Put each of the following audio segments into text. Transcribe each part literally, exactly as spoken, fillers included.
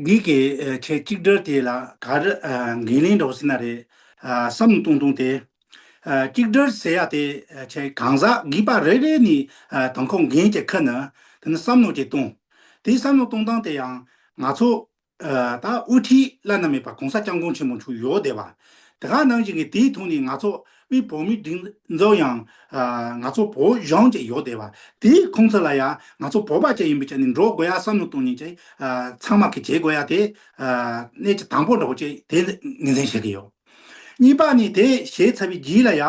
གིས་ཀྱི་ཨ་ཆེ་གཅིག་སྒྲིལ་དེ་ལ་ག་རེ་ཨ་འགན་ལེན་འགྲོ་ཟེར་ན་རེད། ཨ་བསམ་བློ་གཏོང་སྟངས་དེ། ཨ་གཅིག་སྒྲིལ་ཟེར་ཡ་དེ་ཨ་ཆེ་གང་ཟག་སྒེར་པ་རེ་རེ་ནས་ཨ་དང་ཁོ་འགན་གྱི་ཁུར་ནས་དེ་ནི་བསམ་བློ་ཅིག་གཏོང་། དེའི་བསམ་བློ་གཏོང་སྟངས་དེ་ཡང་ང་ཚོ་ཨ་ད་དབུ་ཁྲིད་བླ་ན་མེད་པ་གོང་ས་སྐྱབས་མགོན་ཆེན་པོ་མཆོག་ཡོད་བསྡད་པ། དེ་ག་ནང་བཞིན་གྱི་དེའི་ཐོག་ནས་ང་ཚོ་དབུས་བོད་མིའི་སྒྲིག་འཛུགས་ཡང་ཨ་ང་ཚོ་བོད་གཞུང་ཅིག་ཡོད་བསྡད་པ། དེའི་ཁོངས་ཚུད་ལ་ཡང་ང་ཚོ་བོད་པ་ཅིག་ཡིན་པའི་ཆ་ནས་འགྲོ་དགོས་ཡ་བསམ་བློ་གཏོང་མཁན་ཅིག་ཨ་ཚང་མ་གིས་བྱེད་དགོས་ཡ་དེ་ཨ་གནད་ཀྱི་དང་པོ་འདྲ་བོ་ཅིག་དེ་ངོས་འཛིན་བྱེད་ཀྱི་ཡོད། གཉིས་པ་ནི་དེ་བྱས་ཚར་བའི་རྗེས་ལ་ཡ་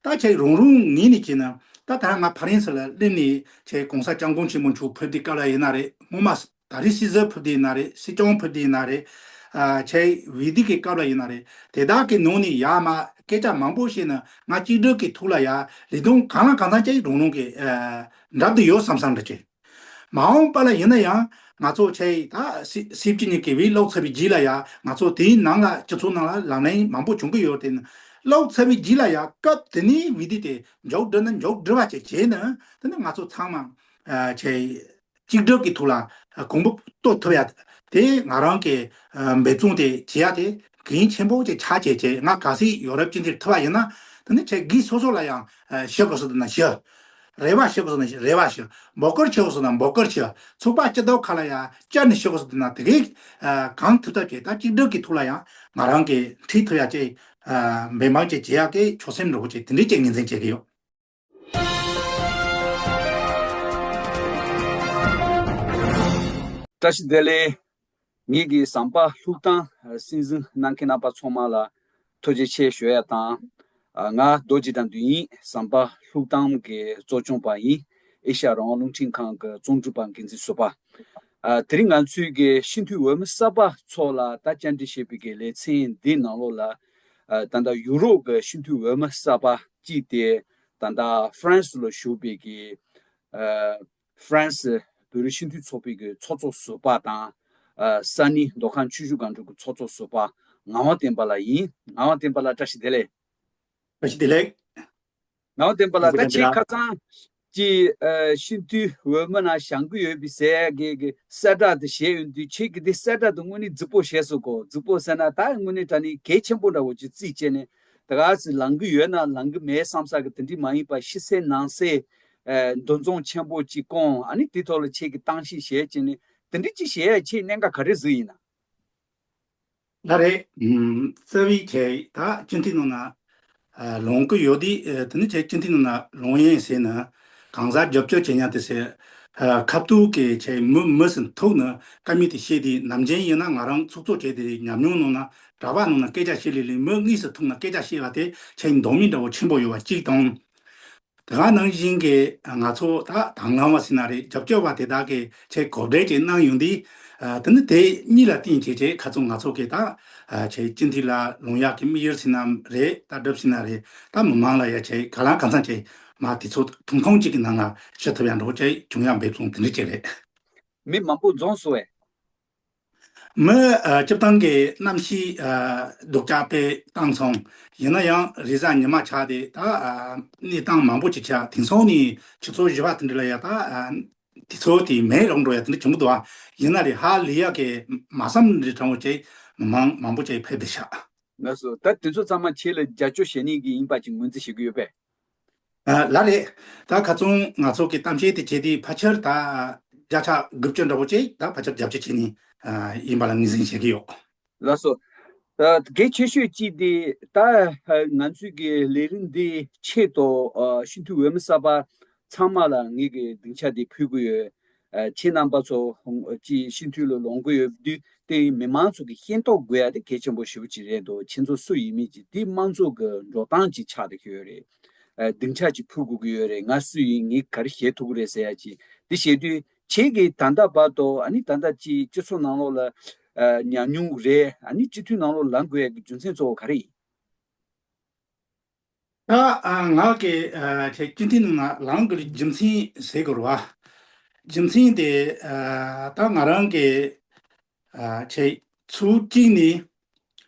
ད་ཆ་རང་རང་ངོས་ནས་བྱས་ན་ད་ད་ང་ཕ་རན་སི་ལ་སླེབས་ནས་ཆ་གོང་ས་སྐྱབས་མགོན་ཆེན་པོ་མཆོག་ཕེབས་དུས་སྐབས་ལ་ཡིན་ན་རེད། སྔོན་མ་ད་རེས་སྲིད་ཟུར་ཕེབས་དུས་ཡིན་ན་རེད། སྲིད་སྐྱོང་ཕེབས་དུས་ཡིན་ན་རེད། ཨ་ཆ་འོས་བསྡུ་གི་སྐབས་ལ་ཡིན་ན་རེད། དེ་དག་གི་ནང་ནས་ཡ་མ་སྐད་ཆ་མང་པོ་བཤད་ན་ང་གཅིག་སྒྲིལ་གི་ཐོག་ལ་ཡ་ལས་དོན་གང་ལ་གང་འཚམ་ཅིག་རང་རང་གི་ཨ་འགྲུབ་བསྡད་ཡོད་བསམ་བསམ་འདྲ་ཅིག་མ་འོངས་པ་ལ་ཡིན་ན་ཡང་ང་ཚོ་ཆ་ཡི་ད་སྲིད་སྲིད་སྤྱི་གཉིས་ཀྱི་བེད་སློག་ཚར་བའི་རྗེས་ལ་ཡ་ང་ཚོ་དེའི་ནང་ལ་སྤྱི་ཚོགས་ནང་ལ་ལག་ལེན་མང་པོ་བྱུང་གི་ཡོད་དེ་ནི་སློག་ཚར་བའི་རྗེས་ལ་ཡ་སྐབས་དེ་ནས་འོས་བསྡུ་དེ་མཇུག་བསྒྲིལ་ན་མཇུག་བསྒྲིལ་བ་ཅིག་བྱས་ན་དེ་ནི་ང་ཚོ་ཚང་མ་ཨ་ཆ་ཡི་གཅིག་སྒྲིལ་གྱི་ཐོག་ལ་གོང་བུ་གཏོད་ཐུབ་ཡ་དེ་ང་རང་གི་ཨ་འབད་བརྩོན་དེ་བྱེད་ཡ་དེ་གལ་ཆེན་པོ་ཅིག་ཆགས་བྱས་བྱས་ང་གལ་སྲིད་ཡོ་རོབ་སྤྱི་འཐུས་ཐོབ་པ་ཡིན་ན་དེ་ནི་ཆ་སྒེར་སོ་སོ་ལ་ཡང་ཨ་ཞུ་དགོས་སོ་དེ་ན་ཞུ། རེ་བ་ཞུ་དགོས་སོ་ན་རེ་བ་ཞུ། འབོད་སྐུལ་ཞུ་དགོས་སོ་ན་འབོད་སྐུལ་ཞུ། ཚོགས་པ་སྐྱིད་སྡུག་ཁག་ལ་ཡང་བཅར་ནས་ཞུ་དགོས་སོ་དེ་ན་དེ་གའི་ཨ་གང་ཐུབ་ཐབས་བྱས་ད་གཅིག་སྒྲིལ་གྱི་ཐོག་ལ་ཡང་ང་རང་གི་ཁྲིད་ཐུབ་ཡ་ཅིག་ཨ་འབད་མང་ཅིག་བྱེད་ཡ་གི་ཆོད་སེམས་འདྲ་བོ་ཅིག་དེ་འདྲའི་ཅིག་ངོས་འཛིན་བྱེད་ཀྱི་ཡོད། བཀྲ་ཤིས་བདེ་ལེགས། ངེད་ཀྱི་ཟམ་པ་ལྷུག་ཐང་གསན་གཟིགས་གནང་མཁན་རྣམ་པ་ཚང་མ་ལ་ཐུགས་རྗེ་ཆེ་ཞུ་ཡ་དང་། ང་རྡོ་རྗེ་དགྲ་འདུལ་ཡིན། ཟམ་པ་ལྷུག་ཐང་གི་གཙོ་སྐྱོང་པ་ཡིན། ཨེ་ཤ་ཡ་རང་དབང་རླུང་འཕྲིན་ཁང་གི་རྩོམ་སྒྲིག་པ་འགན་འཛིན་ཟུར་པ། དེ་རིང་ང་ཚོའི་གི་སྤྱི་འཐུས་འོས་མི་གསར་པ་ཚོ་ལ་ད་བཅར་འདྲི་བྱེད་པའི་གི་ལེ་ཚན་འདི་ནང་ལོགས་ལ། ད་ལྟ་ཡུ་རོབ་ཀྱི་སྤྱི་འཐུས་འོས་མི་གསར་པ་གཅིག་དེ་ད་ལྟ་ཧྥ་རན་སི་ལ་བཞུགས་པའི་གི་ཧྥ་རན་སི་བོད་རིགས་སྤྱི་འཐུས་ཚོགས་པའི་གི་ཚོགས་གཙོ་ཟུར་པ་དང་། ས་གནས་མདོ་ཁམས་ཆུ་བཞི་སྒང་དྲུག་གི་ཚོགས་གཙོ་ཟུར་པ་ངག་དབང་བསྟན་པ་ལགས་ཡིན། ངག་དབང་བསྟན་པ་ལགས་བཀྲ་ཤིས་བདེ་ལེགས། བཀྲ་ཤིས་བདེ་ལེགས། ངག་དབང་བསྟན་པ་ལགས་ད་ཁྱེད་ཁ་སང་ཅིག་སྤྱི་འཐུས་འོས་མི་ནང་བཞེངས་ཀྱི་ཡོད་པའི་ཟེར་གི་གི་གསལ་བསྒྲགས་དེ་བྱས་ཡོང་དུས་ཁྱེད་ཀྱི་དེ་གསལ་བསྒྲགས་དེ་དངོས་གནས་རྫིག་པོ་བྱས་སོང་གོ། རྫིག་པོ་ཟེར་ན་ད་དངོས་གནས་དྲང་གནས་གལ་ཆེན་པོ་འདྲ་བོ་ཅིག་རྩིས་བྱས་ནས་ད་ག་ཚོད་ལངས་ཀྱི་ཡོད་ན་ལངས་ཀྱི་མེད་བསམ་ས་གི་དེ་འདྲའི་མ་ཡིན་པ་ཕྱི་གསལ་ནང་གསལ་འདུ་འཛོམས་ཆེན་པོ་ཅིག་བསྐོང་ཨ་ནི་དེ་ཐོག་ལ་ཁྱེད་ཀྱི་གཏམ་བཤད་བྱས་བྱས་ནས་དེ་འདྲ་ཅིག་བྱས་ཡ་ཁྱེད་གནད་འགག་ག་རེ་གཟིགས་ཡིན་ན། ལགས་རེད། ཨམ་རྩ་བའི་ཆེད་ད་སྤྱི་འཐུས་ནང་ན་ཨ་ལངས་ཀྱི་ཡོད་དེ། ཨ་དེ་ནི་ཆེད་སྤྱི་འཐུས་ནང་ན་ལངས་ཡས་ཟེར་ན་གང་ཟག་རྒྱབ་སྐྱོར་བྱེད་མཁན་དེ་ཟེར། ཨ་ཁ་ཐུག་གི་ཆེད་མི་མི་ཟིན་ཐུག་ནི་བཀའ་མོལ་དེ་བཤད་དེ་ནམ་རྒྱུན་ཡིན་ན་ང་རང་ཚོགས་གཙོ་བྱས་ཏེ་ཉམས་མྱོང་ནང་ན་གྲྭ་པ་ནང་ན་སྐད་ཆ་བཤད་ལེ་ལེ་མི་དངོས་སུ་ཐུག་ན་སྐད་ཆ་བཤད་པ་དེ་ཆེད་འདང་མིན་འདྲ་བོ་ཆེན་པོ་ཡོད་པ་གཅིག་དང་། དེ་ག་ནང་བཞིན་གྱི་ང་ཚོ་ད་དང་བླངས་པ་ཟེར་ན་རེད། རྒྱབ་སྐྱོར་བ་དེ་དག་གིས་ཆེད་གོ་སྒྲིག་ཅིག་གནང་ཡོང་དུས། ཨ་དེ་ནི་དེ་གཉིས་ལ་བརྟེན་བྱས་ཆེད་ཁ་ཚོན་ང་ཚོ་གི་ད་ཨ་ཆེད་སྤྱི་འཐུས་ལ་ལངས་ཡག་གི་དམིགས་ཡུལ་ཟེར་ན་རེད། ད་སྒྲུབ་ཟེར་ན་རེད། ད་མི་མང་ལ་ཡ་ཆེད་ག་ལ་གང་འཚམ་ཆེད་མ་དེ་ཚོ་ཐུང་ཐུང་གཅིག་གི་ནང་ལ་ཞུ་ཐུབ་ཡག་འགྲོ་ཆེད་བྱུང་ཡག་འབད་བརྩོན་དེ་འདྲ་ཅིག་རེད། མི་མང་པོ་འཛོམས་སོང་བས། མི་ཨ་སྤྱིར་བཏང་གི་གནམ་གཤིས་ཨ་སྡུག་ཅག་དཔེ་བཏང་སོང་། ཡིན་ན་ཡང་རེས་གཟའ་ཉི་མ་ཆགས་ཏེ་ད་ཨ་གནས་སྟངས་མང་པོ་ཅིག་ཆགས། དེང་སང་ནི་ཆུ་ཚོད་བཞི་པ་དེ་འདྲ་ལ་ཡ་ད་ཨ་དུས་ཚོད་དེ་མེད་རོགས་འགྲོ་ཡ་དེ་འདྲ་བྱུང་གི་འདུག་ཨ། ཡིན་ན་རེད་ཧ་ལས་ཡ་གི་མ་བསམ་རེ་དྲང་བོ་ཅིག་མི་མང་མང་པོ་ཅིག་ཕེབས་ཏེ་ཤག་ལགས་སོ། ད་དེ་ཚོ་ཚང་མ་ཁྱེད་ལ་རྒྱབ་སྐྱོར་བྱེད་ནི་གི་ཡིན་པ་ཅིག་ངོས་འཛིན་བྱེད་ཀྱི་ཡོད་པས། ཨ་ལགས་རེད། ད་ཁ་ཚོན་ང་ཚོ་གི་གཏམ་བཤད་དེ་བྱས་དུས་ཕལ་ཆེར་ད་བརྒྱ་ཆ་དགུ་བཅུ་འདྲ་བོ་ཅིག་ད་ཕལ་ཆེར་རྒྱབ་སྐྱོར་བྱེད་ནི་ཨ་ཡིན་པ་ལ་ངོས་འཛིན་བྱེད་ཀྱི་ཡོད། ལགས་སོ། ད་གལ་ཆེ་ཤོས་གཅིག་དེ་ད་ང་ཚོའི་གི་ལས་རིམ་འདི་ཆེད་དུ་ཨ་སྤྱི་འཐུས་འོས་མི་གསར་པ་ཚང་མ་ལ་ངེད་ཀྱི་སྡིངས་ཆ་འདི་ཕུལ་གྱི་ཡོད། ཨ་ཁྱེད་རྣམ་པ་ཚོ་ཅིག་སྤྱི་འཐུས་ལ་ལངས་ཀྱི་ཡོད་དུས་དེ་མི་མང་ཚོ་གི་ཤེས་རྟོགས་དགོས་ཡ་དེ་གལ་ཆེན་པོ་ཞེ་པོ་ཅིག་རེད་འདུག་ཁྱེད་ཚོ་སུ་ཡིན་མིན་གྱི་དེ་དམངས་གཙོ་གི་འགྲོ་སྟངས་ཅིག་ཆགས་བསྡད་ཀྱི་ཡོད་རེད། ཨ་སྡིངས་ཆ་ཅིག་ཕུལ་དགོས་ཀྱི་ཡོད་རེད། ང་སུ་ཡིན་ངས་ག་རེ་བྱེད་ཐུབ་ཀྱི་རེད་ཟེར་ཡ་ཅིག་དེ་བྱེད་དུས་ཁྱེད་ཀྱིས་ད་ལྟ་བར་དུ་ཨ་ནི་ད་ལྟ་ཅིག་སྤྱི་ཚོགས་ནང་ལོགས་ལ་ཨ་ཉམས་མྱོང་རེད། ཨ་ནི་སྤྱི་འཐུས་ནང་ལོགས་ལངས་དགོས་ཡ་གི་རྒྱུ་མཚན་གཙོ་བོ་ག་རེ་ཡིན། ད་ཨ་ང་གི་ཨ་ཆེ་སྤྱི་འཐུས་ནང་ལ་ལངས་དགོས་རྒྱུ་མཚན་ཟེར་དགོས་རེད་བ། རྒྱུ་མཚན་དེ་ཨ་ད་ང་རང་གི་ཨ་ཆེ་ཚུལ་གཅིག་ནི་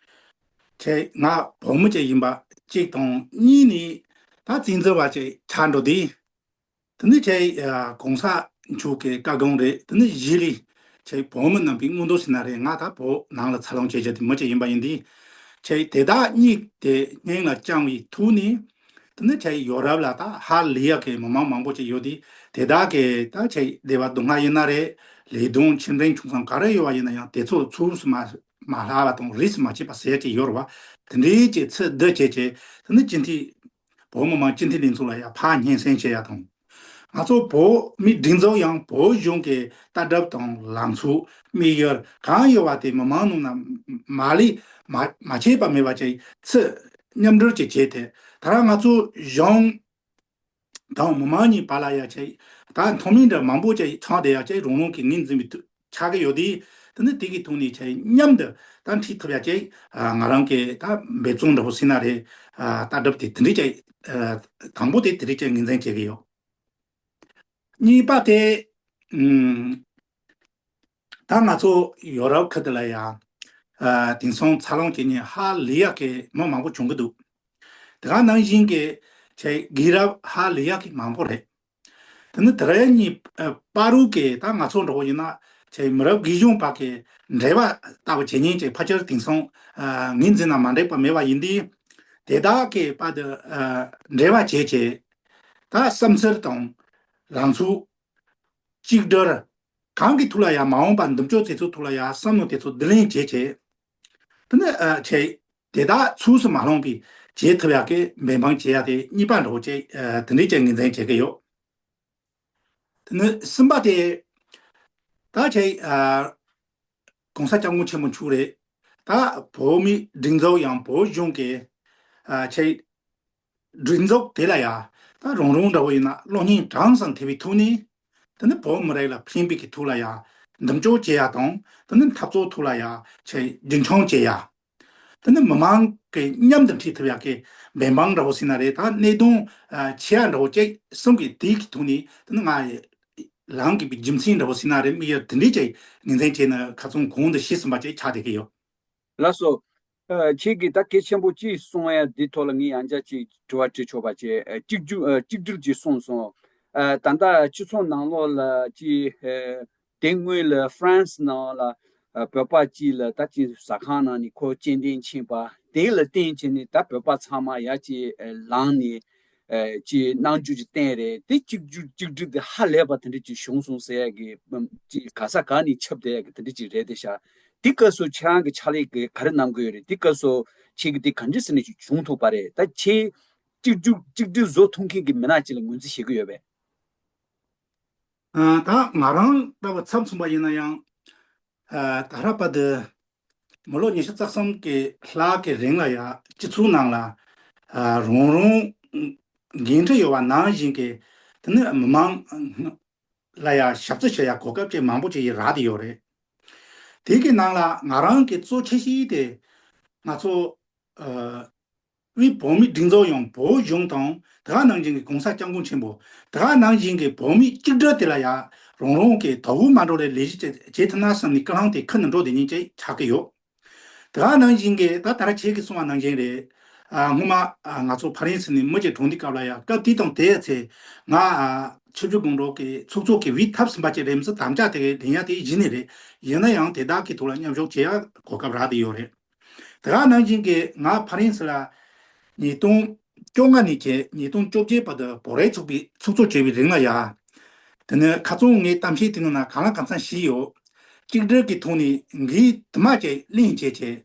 ཆེ་ང་བོད་མི་ཅིག་ཡིན་པ་གཅིག་དང་གཉིས་ནི་ད་བཙན་འཛུལ་བ་ཅིག་ཆགས་འགྲོ་དུས། དེ་ནི་ཆེ་ཨ་གོང་ས་མཆོག་གི་བཀའ་དགོངས་རེད། དེ་ནི་གཞི་ལས་ ཆེ་བོད་མི་རྣམ་པའི་མངོན་འདོད་ཟེར་ན་རེད། ང་ད་བོད་ནང་ལ་འཚར་ལོངས་བྱེད་རྒྱུ་དེ་མི་གཅིག་ཡིན་པ་ཡིན་དུས། ཆེ་དེ་དག་གཉིས་དེ་སྙིང་ལ་བཅངས་པའི་ཐོག་ནས། དེ་ནི་ཆེ་ཡོ་རོབ་ལ་ད་ཧ་ལས་ཡག་གི་མི་མང་མང་པོ་ཅིག་ཡོད་དུས། དེ་དག་གི་ད་ཆེ་སྡེ་བ་སྡུག་བསྔལ་ཡིན་ན་རེད། ལས་དོན་ཆེ་འབྲིང་ཆུང་གསུམ་ག་རེ་ཡོད་པ་ཡིན་ན་ཡང་དེ་ཚོ་ཚུགས་སུ་མ་མ་ལྷག་པ་དང་རིས་སུ་མ་ཆད་པ་ཟེར་གྱི་ཡོད་རེད་བ། དེ་འདྲའི་ཅིག་ཚིག་འདི་བྱས་བྱས། དེ་ནི་སྤྱི་འཐུས། བོད་མི་མང་སྤྱི་འཐུས་ལྷན་ཚོགས་ལ་ཡང་ཕར་སྙན་སེང་བྱེད་ཡ་དང་། ང་ཚོ་བོད་མི་སྒྲིག་འཛུགས་ཡང་བོད་གཞུང་གི་ལྟ་གྲུབ་དང་ལངས་ཕྱོགས། དམིགས་ཡུལ་གང་ཡོད་པ་དེ་མི་མང་ནང་ན་མ་ལུས་མ་མ་ཆད་པ་མེད་པ་ཅིག་ཚུར་མཉམ་འབྲེལ་ཅིག་བྱས་ཏེ། ད་རང་ང་ཚོ་གཞུང་དང་མི་མང་གཉིས་བར་ལ་ཡ་ཅིག་ད་མཐོ་དམན་འདྲ་མང་པོ་ཅིག་ཆགས་བསྡད་ཡ་ཅིག་རང་རང་གི་ངོས་འཛིན་པའི་ཐོག་ཆགས་ཀྱི་ཡོད་དུས། དེ་ནི་དེ་གི་ཐོག་ནས་ཆ་མཉམ་དུ་ད་འཁྲིད་ཐུབ་ཡ་ཅིག་ང་རང་གི་ད་འབད་བརྩོན་འདྲ་པོ་ཟེར་ན་རེད། ལྟ་གྲུབ་དེ་དེ་འདྲའི་ཅིག་དང་པོ་དེ་དེ་འདྲའི་ཅིག་ངོས་འཛིན་བྱེད་ཀྱི་ཡོད། གཉིས་པ་དེ། ཨུམ། ད་ང་ཚོ་ཡོ་རོབ་ཁུལ་དེ་ལ་ཡང་། ཨ། དེང་སང་འཚར་ལོངས་བྱེད་མཁན་ཧ་ལས་ཡག་གི་མི་མང་པོ་བྱུང་གི་འདུག་དེ་ག་ནང་བཞིན་གྱི་ཆེ་རྒན་རབས་ཧ་ལས་ཡག་གི་མང་པོ་རེད། དེ་ནི་དེ་རིང་གཉིས་ཨ་བར་དུ་གི་ད་ང་ཚོ་འདྲ་པོ་ཡིན་ན་ཆེ་མི་རབས་རྒས་གཞོན་བར་གྱི་འབྲེལ་བ་ལྟ་བུ་བྱེད་མཁན་ཅིག་ཕལ་ཆེར་དེང་སང་ཨ་ངོས་འཛིན་ན་མ་འགྲིག་པ་མེད་པ་ཡིན་དུས། དེ་དག་གི་བར་དུ་ཨ་འབྲེལ་བ་བྱས་བྱས། ད་བསམ་ཚུལ་དང་ལངས་ཕྱོགས། གཅིག་སྒྲིལ། གང་གི་ཐོག་ལ་ཡང་མ་འོངས་པར་འདུམ་གཅོག་དེ་ཚོའི་ཐོག་ལ་ཡང་བསམ་བློ་དེ་ཚོ་བསྡུ་ལེན་བྱས་བྱས། དེ་ནི་ཨ་ཆེ། དེ་དག་ཚུགས་སུ་མ་ལྷུང་བའི་བྱེད་ཐུབ་ཡག་གི་འབད་འབུངས་བྱེད་ཡག་དེ་གཉིས་པ་འདྲ་པོ་ཅིག་ཨ་དེ་འདྲའི་ཅིག་ངོས་འཛིན་བྱེད་ཀྱི་ཡོད། དེ་ནི་གསུམ་པ་དེ། ད་ཆེ་ཨ། ༸གོང་ས་༸སྐྱབས་མགོན་ཆེན་པོ་མཆོག་རེད། ད་བོད་མིའི་སྒྲིག་འཛུགས་ཡང་བོད་གཞུང་གི་ཨ་ཆེ། སྒྲིག་འཛུགས་དེ་ལ་ཡང་ད་རང་རང་འདྲ་པོ་ཡིན་ན་བློ་སྙིང་གྲངས་སུ་ཐེབས་པའི་ཐོག་ནས། དེ་ནི་བོད་མི་རིགས་ལ་ཕན་པའི་གི་ཐོག་ལ་ཡང་འདུམ་གཅོག་བྱེད་ཡ་དང་། དེ་ནི་འཐབ་རྩོད་ཐོག་ལ་ཡང་ཆེ་རྒྱུན་འཁྱོངས་བྱེད་ཡ། དེ་ནི་མི་མང་གི་མཉམ་དུ་འཁྲིད་ཐུབ་ཡག་གི་འབད་འབུངས་འདྲ་པོ་ཟེར་ན་རེད། ད་གནད་དོན་ཨ་ཆེ་ཡ་འདྲ་པོ་ཅིག་གསུམ་གྱི་དེའི་གི་ཐོག་ནས་དེ་ནི་ང་ལངས་དགོས་པའི་རྒྱུ་མཚན་འདྲ་པོ་ཟེར་ན་རེད། དམིགས་ཡུལ་དེ་འདྲའི་ཅིག་ངོས་འཛིན་བྱས་ནས་ཁ་སང་གོང་དུ་ཞུས་ཟིན་པ་ཅིག་ཆགས་བསྡད་ཀྱི་ཡོད། ལགས་སོ། ཨ། ཁྱེད་ཀྱིས་ད་གལ་ཆེན་པོ་གཅིག་གསུང་ཡ་འདི་ཐོག་ལ་ངས་ཡང་བསྐྱར་ཅིག་དྲི་བ་དྲི་ཆོག་པ་བྱས། ཨ། གཅིག་གྱུར། ཨ། གཅིག་སྒྲིལ་ཅིག་གསུངས་སོང་། ཨ། ད་ལྟ་སྤྱི་ཚོགས་ནང་ལོགས་ལ་ཅིག་ཨ། དེ་སྔོན་ལ་ཧྥ་རན་སི་ནང་ལ་ཨ་བོད་པ་གཅིག་ལ་ད་ཅིག་ཟ་ཁང་ནང་ནས་ཁོ་སྐྱེ་ལྡན་ཕྱིན་པ་དེ་ལ་བརྟེན་བྱས་ནས་ད་བོད་པ་ཚང་མ་ཡ་ཅིག་ཨ་ལངས་ནས། ཨ། ཅིག་རྣམ་འགྱུར་ཅིག་བསྟན་རེད། དེ་གཅིག་གྱུར་གཅིག་སྒྲིལ་དེ་ཧ་ལས་པ་དེ་འདྲ་ཅིག་བྱུང་སོང་ཟེར་ཡ་གི་ཅིག་ག་ས་ག་ནས་ཁྱབ་བསྡད་ཡ་གི་དེ་འདྲ་ཅིག་རེད་དེ་ཤག་དེ་སྐབས་སུ་ཁྱེད་རང་གི་ཕྱག་ལས་ཀྱི་ག་རེ་གནང་གི་ཡོད་རེད། དེ་སྐབས་སུ་ཁྱེད་ཀྱི་དེ་ག་འདྲ་ཟེར་ནས་ཅིག་བྱུང་ཐུབ་པ་རེད། ད་ཁྱེད་གཅིག་གྱུར་གཅིག་སྒྲིལ་བཟོ་ཐུབ་མཁན་གྱི་མི་སྣ་ཅིག་ལ་ངོས་འཛིན་བྱེད་ཀྱི་ཡོད་པས། ཨ། ད་ང་རང་ལྟ་བུ་ཚབ་མཚོན་པ་ཡིན་ན་ཡང་། ཨ། ད་ལྟ་བར་དུ་མི་ལོ་ཉི་ཤུ་རྩ་གསུམ་གྱི་ལྷག་གི་རིང་ལ་ཡ་སྤྱི་ཚོགས་ནང་ལ་ཨ་རང་རང་འགན་འཁྲི་ཡོད་པ་ནང་བཞིན་གྱི་དེ་ནི་མི་མང་ལ་ཡ་ཞབས་ཕྱི་བྱེད་ཡ་གོ་སྐབས་ཅིག་མང་པོ་ཅིག་རག་བསྡད་ཡོད་རེད། དེ་གི་ནང་ལ་ང་རང་གི་གཙོ་ཆེ་ཤོས་དེ་ང་ཚོ་ཨ། དབུས་བོད་མིའི་སྒྲིག་འཛུགས་ཡང་བོད་གཞུང་དང་དེ་ག་ནང་བཞིན་གྱི་༸གོང་ས་༸སྐྱབས་མགོན་ཆེན་པོ། དེ་ག་ནང་བཞིན་གྱི་བོད་མིའི་གཅིག་སྒྲིལ་དེ་ལ་ཡང་རང་རང་གི་དོ་ཁུར་མ་འགྲོ་བའི་ལས་གཞི་ཅིག་བྱེད་ཐུབ་ན་བསམ་ནས་ཀུན་སློང་དེ་ཁུར་ནས་འགྲོ་བསྡད་མཁན་ཅིག་ཆགས་ཀྱི་ཡོད། དེ་ག་ནང་བཞིན་གྱི་ད་ལྟ་ཁྱེད་ཀྱིས་གསུངས་པ་ནང་བཞིན་རེད། ཨ། སྔོན་མ་ཨ་ང་ཚོ་ཕ་རན་སི་ནས་མི་ཅིག་གྲོངས་དུས་སྐབས་ལ་ཡང་སྐབས་དེ་དང་དེའི་ཚེ་ང་ཨ་ཆིབས་བསྒྱུར་དགོང་དྲོ་གི་ཚོགས་གཙོ་གི་འོས་ཐོབ་ཟིན་པ་ཅིག་རེད་མི་ཚེ་དམ་བཅའ་དེ་གའི་ལེན་ཡ་དེ་གཞི་ནས་རེད། ཡིན་ན་ཡང་དེ་དག་གི་ཐོག་ལ་མཉམ་ཞུགས་བྱེད་ཡ་གོ་སྐབས་རག་བསྡད་ཡོད་རེད། དེ་ག་ནང་བཞིན་གྱི་ང་ཕ་རན་སི་ལ་ཉིས་སྟོང་བཅོ་ལྔ་ནས་བྱས་ཉིས་སྟོང་བཅོ་བརྒྱད་བར་དུ་བོད་རིགས་ཚོགས་པའི་ཚོགས་གཙོ་བྱས་པའི་རིང་ལ་ཡ། དེ་ནི་ཁ་སང་ངས་གཏམ་བཤད་དེ་ནང་ན་གང་ལ་གང་འཚམ་ཞུས་ཡོད། གཅིག་སྒྲིལ་གྱི་ཐོག་ནས་འགན་དུ་མ་བཅས་ལེན་བྱས་བྱས།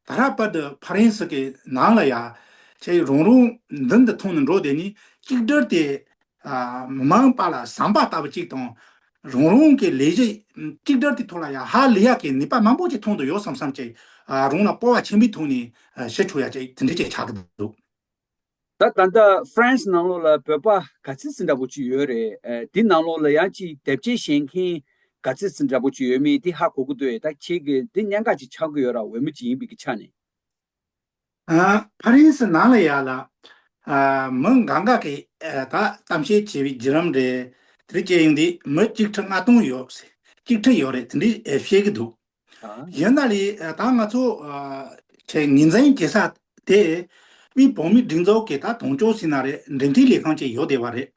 ད་ལྟ་བར་དུ་ཕ་རན་སི་གི་ནང་ལ་ཡ། ཁྱེད་རང་རང་མདུན་དུ་ཐོན་ནས་འགྲོ་བསྡད་ནས་གཅིག་སྒྲིལ་དེ། ཨ། མི་མང་བར་ལ་ཟམ་པ་ལྟ་བུ་གཅིག་དང་། རང་རང་གི་ལས་གཞི་གཅིག་སྒྲིལ་དེ་ཐོག་ལ་ཡང་ཧ་ལས་ཡག་གི་ནུས་པ་མང་པོ་ཅིག་ཐོན་དུ་ཡོད་བསམ་བསམ་ཅིག་ཨ། རང་ལ་སྤོབས་པ་ཆེན་པོའི་ཐོག་ནས་ཨ་ཞུ་ཆོག་ཡ་ཅིག་དེ་འདྲ་ཅིག་ཆགས་ཀྱི་འདུག་ད་ད་ལྟ་ཧྥ་རན་སི་ནང་ལོགས་ལ་བོད་པ་ག་ཚོད་ཙམ་འདྲ་པོ་ཅིག་ཡོད་རེད། ཨ། དེ་ནང་ལོགས་ལ་ཡང་ཅིག་དེབ་སྐྱེལ་བྱེད་མཁན་ག་ཚོད་ཙམ་འདྲ་པོ་ཅིག་ཡོད་མེད་དེ་ཧ་གོ་གི་འདུག་ད་ཁྱེད་ཀྱི་དེ་གནད་འགག་ཅིག་ཆགས་ཀྱི་ཡོད་ར། འོས་མི་ཅིག་ཡིན་པའི་གི་ཆ་ནས། ཨ། ཕ་རན་སི་ནང་ལ་ཡ་ལ། ཨ། མི་འགའ་འགའ་གིས་ཨ་ད་གཏམ་བཤད་བྱས་པའི་བརྒྱུད་རིམ་རེད། དེ་རིང་བྱས་ཡོང་དུས་མི་གཅིག་ཁྲི་ལྔ་སྟོང་ཡོད། གཅིག་ཁྲི་ཡོད་རེད། དེ་འདྲའི་ཨ་བཤད་ཀྱི་འདུག་ཨ། ཡིན་ན་ལས་ཨ་ད་ང་ཚོ་ཨ་ཆེ་ངོས་འཛིན་བྱེད་ས་དེ་དབུས་བོད་མིའི་སྒྲིག་འཛུགས་ཀྱི་ད་དོན་གཅོད་ཟེར་ན་རེད། འབྲེལ་མཐུད་ལས་ཁང་ཅིག་ཡོད་བསྡད་པ་རེད།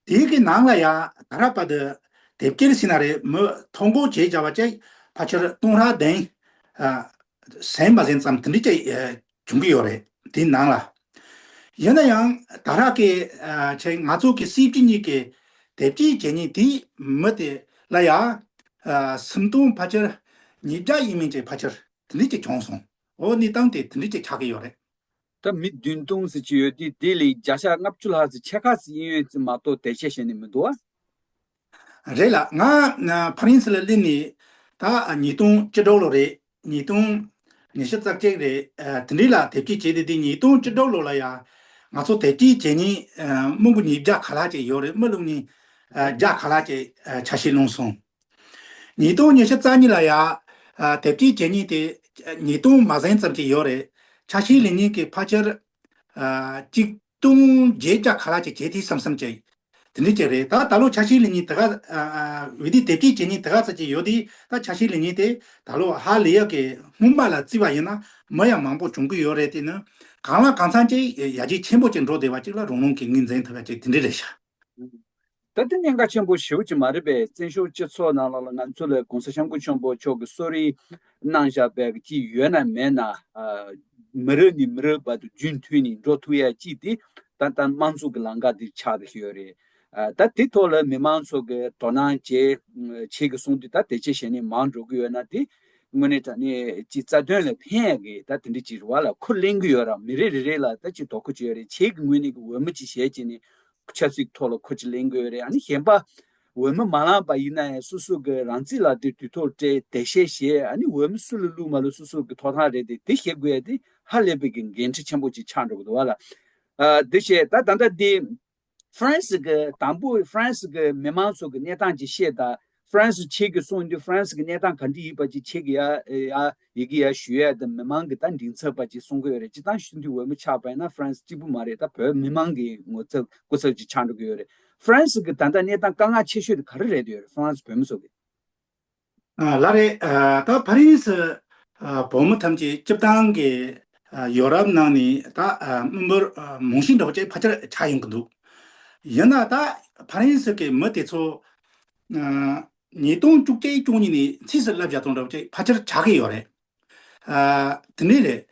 དེའི་གི་ནང་ལ་ཡ་ད་ར་བར་དུ་ དེབ་སྐྱེལ་ཟེར་ན་རེད། མི་ཐོ་འགོད་བྱས་བྱ་བ་ཅིག་ཕལ་ཆེར་སྟོང་ཕྲག་བདུན་ཨ་ཟིན་མ་ཟིན་ཙམ་དེ་འདྲ་ཅིག་ཨ་བྱུང་གི་ཡོད་རེད། དེའི་ནང་ལ། ཡིན་ན་ཡང་ད་རག་གི་ཨ་ཆེ་ང་ཚོ་གི་སྲིད་སྤྱི་གཉིས་ཀྱི་དེབ་སྐྱེལ་བྱེད་མཁན་དེའི་མི་དེ་ལ་ཡང་ཨ་སུམ་སྟོང་ཕལ་ཆེར་ཉིས་བརྒྱ་ཡིན་མིན་ཅིག་ཕལ་ཆེར་དེ་འདྲ་ཅིག་བྱུང་སོང་། འོ་གནས་སྟངས་དེ་དེ་འདྲ་ཅིག་ཆགས་ཀྱི་ཡོད་རེད། ད་མི་བདུན་སྟོང་ཟེར་གྱི་ཡོད་དུས་དེ་ལས་བརྒྱ་ཆ་ལྔ་བཅུ་ལྷག་ཙམ་ཕྱེད་ཀ་ཙམ་ཡིན་ཡོད་ཙམ་མ་གཏོགས་དེབ་སྐྱེལ་བྱས་ནས་མི་འདུག་ཨ། རེད་ལགས། ང་ཕ་རན་སི་ལ་སླེབས་ནས་ད་ཉིས་སྟོང་བཅུ་དྲུག་ལོ་རེད། ཉིས་སྟོང་ཉི་ཤུ་རྩ་གཅིག་རེད། དེ་འདྲ་ལ་དེབ་སྐྱེལ་བྱས་ཏེ་དེ་ཉིས་སྟོང་བཅུ་དྲུག་ལོ་ལ་ཡང་ང་ཚོ་དེབ་སྐྱེལ་བྱེད་མཁན་མི་འགོ་ཉིས་བརྒྱ་ག་ལ་ཅིག་ཡོད་རེད། མི་ལོ་ཉིས་བརྒྱ་ག་ལ་ཅིག་ཆ་ཤས་ལོན་སོང་། ཉིས་སྟོང་ཉི་ཤུ་རྩ་གཉིས་ལ་ཡང་དེབ་སྐྱེལ་བྱེད་མཁན་དེ་ཉིས་སྟོང་མ་ཟིན་ཙམ་ཅིག་ཡོད་རེད། ཆ་ཤས་ལེན་མཁན་གྱི་ཕལ་ཆེར་གཅིག་སྟོང་བརྒྱད་བརྒྱ་ག་ལ་ཅིག་བྱེད་དེ་བསམ་བསམ་ཅིག་དེ་འདྲ་ཅིག་རེད། ད་ད་ལོ་ཆ་ཤས་ལེན་མཁན་དེ་ག་འོས་བསྡུ་དེབ་སྐྱེལ་བྱེད་མཁན་དེ་ག་ཙམ་ཅིག་ཡོད་དེ། ད་ཆ་ཤས་ལེན་མཁན་དེ་ད་ལོ་ཧ་ལས་ཡག་གི་སྔོན་མ་ལ་བརྩིས་པ་ཡིན་ན་མི་ཡང་མང་པོ་བྱུང་གི་ཡོད་རེད། དེ་ནི་གང་ལ་གང་འཚམ་ཅིག་ཡར་རྒྱས་ཆེན་པོ་ཅིག་འགྲོ་བསྡད་པ་ཅིག་ལ་རང་རང་གིས་ངོས་འཛིན་ཐུབ་ཡག་ཅིག་དེ་འདྲ་རེད་ཤག་ད་དེ་གནད་འགག་ཆེན་པོ་ཞེ་པོ་ཅིག་མ་རེད་པས། བཙན་བྱོལ་སྤྱི་ཚོགས་ནང་ལ་ང་ཚོ་ལ་༸གོང་ས་༸སྐྱབས་མགོན་ཆེན་པོ་མཆོག་གིས་གསོལ་རས་གནང་བཞག་པའི་ཅིག་ཡོད་ན་མེད་ན། མི་རབས་ནས་མི་རབས་བར་དུ་རྒྱུན་མཐུད་ནས་འགྲོ་ཐུབ་ཡ་ཅིག་དེ་ད་ལྟ་དམངས་གཙོ་གི་ལམ་ཁ་དེ་ཆགས་བསྡད་ཡོད་རེད། ད་དེ་ཐོག་ལ་མི་མང་ཚོ་གི་དོ་སྣང་བྱེད་ཆེད་ཀྱི་གསུང་དུས་ད་དེ་ཆེ་བྱས་ནས་མང་འགྲོ་གི་ཡོད་ན་དེ་དངོས་གནས་དྲང་གནས་ཀྱི་རྩ་དོན་ལ་ཕན་ཡག་གི་ད་དེ་འདྲ་ཅིག་རེད་བ་ལ། ཁུར་ལེན་གི་ཡོད་ར། མི་རེ་རེ་རེ་ལ་ད་ཅིག་དོ་ཁུར་ཅིག་ཡོད་རེད། ཁྱེད་ཀྱི་ངོས་ནས་ཀྱི་འོས་མི་ཅིག་བྱས་བྱས་ནས་ཆབ་སྲིད་ཐོག་ལ་ཁུར་ཅིག་ལེན་གི་ཡོད་རེད། ཨ་ནི་གཞན་པ་འོས་མི་མ་ལངས་པ་ཡིན་ན་ཡང་སོ་སོ་གི་རང་རྩིས་ལ་དེ་དུས་ཐོག་སྤྲད་འགྲེལ་བཤད་བྱས། ཨ་ནི་འོས་མི་སུ་ལ་བླུགས་མ་བླུགས་སོ་སོ་གི་ཐོབ་ཐང་རེད་དེ། དེ་བྱེད་དགོས་ཡ་དེ་ཧ་ལས་པའི་གི་འགན་འཁྲི་ཆེན་པོ་ཅིག་ཆགས་འགྲོ་གི་འདུག་བ་ལ། ཨ་དེ་བྱས་ད་ད་ལྟ་དེ། ཧྥ་རན་སི་གི་དང་པོ་ཧྥ་རན་སི་གི་མི་མང་ཚོ་གི་གནས་སྟངས་ཅིག་བཤད་དང་། ཧྥ་རན་སི་ཁྱེད་ཀྱིས་གསུངས་དུས་ཧྥ་རན་སི་གི་གནས་སྟངས་ག་འདྲ་ཡིན་པ་ཅིག་ཁྱེད་ཀྱིས་ཡ་ཡ་ཡི་གེ་ཡ་ཞུ་ཡ་དང་མི་མང་གི་ད་མགྲིན་ཚབ་པ་ཅིག་གསུང་གི་ཡོད་རེད། སྤྱིར་བཏང་ཞུ་དུས་འོས་མི་ཆགས་པ་ཡིན་ན་ཧྥ་རན་སི་གཅིག་པུ་མ་རེད། ད་བོད་མི་མང་གི་ངོ་ཚབ་སྐུ་ཚབ་ཅིག་ཆགས་འགྲོ་གི་ཡོད་རེད། ཧྥ་རན་སི་གི་ད་ལྟ་གནས་སྟངས་དཀའ་ངལ་ཆེ་ཤོས་དེ་ག་རེ་རེད་ཡོད་རེད། ཧྥ་རན་སི་བོད་མི་ཚོ་གི་ཨ་ལགས་རེད། ཨ་ད་ཕ་རན་སི་ཨ་བོད་མི་ཐམས་ཅད་སྤྱིར་བཏང་གི་ཨ་ཡོ་རོབ་ནང་ནས་ད་ཨ་མི་འབོར་ཨ་མང་ཤོས་འདྲ་བོ་ཅིག་ཕལ་ཆེར་ཆགས་ཡོང་གི་འདུག་ཡིན་ན་ད་ཕ་རན་སི་གི་མི་དེ་ཚོ་ཨ་ཉིས་སྟོང་བཅུ་གཅིག་བཅུ་གཉིས་ནས་ཕྱིས་སུ་བསླབ་བྱ་དང་འདྲ་བོ་ཅིག་ཕལ་ཆེར་ཆགས་ཀྱི་ཡོད་རེད། ཨ་དེ་འདྲ་རེད།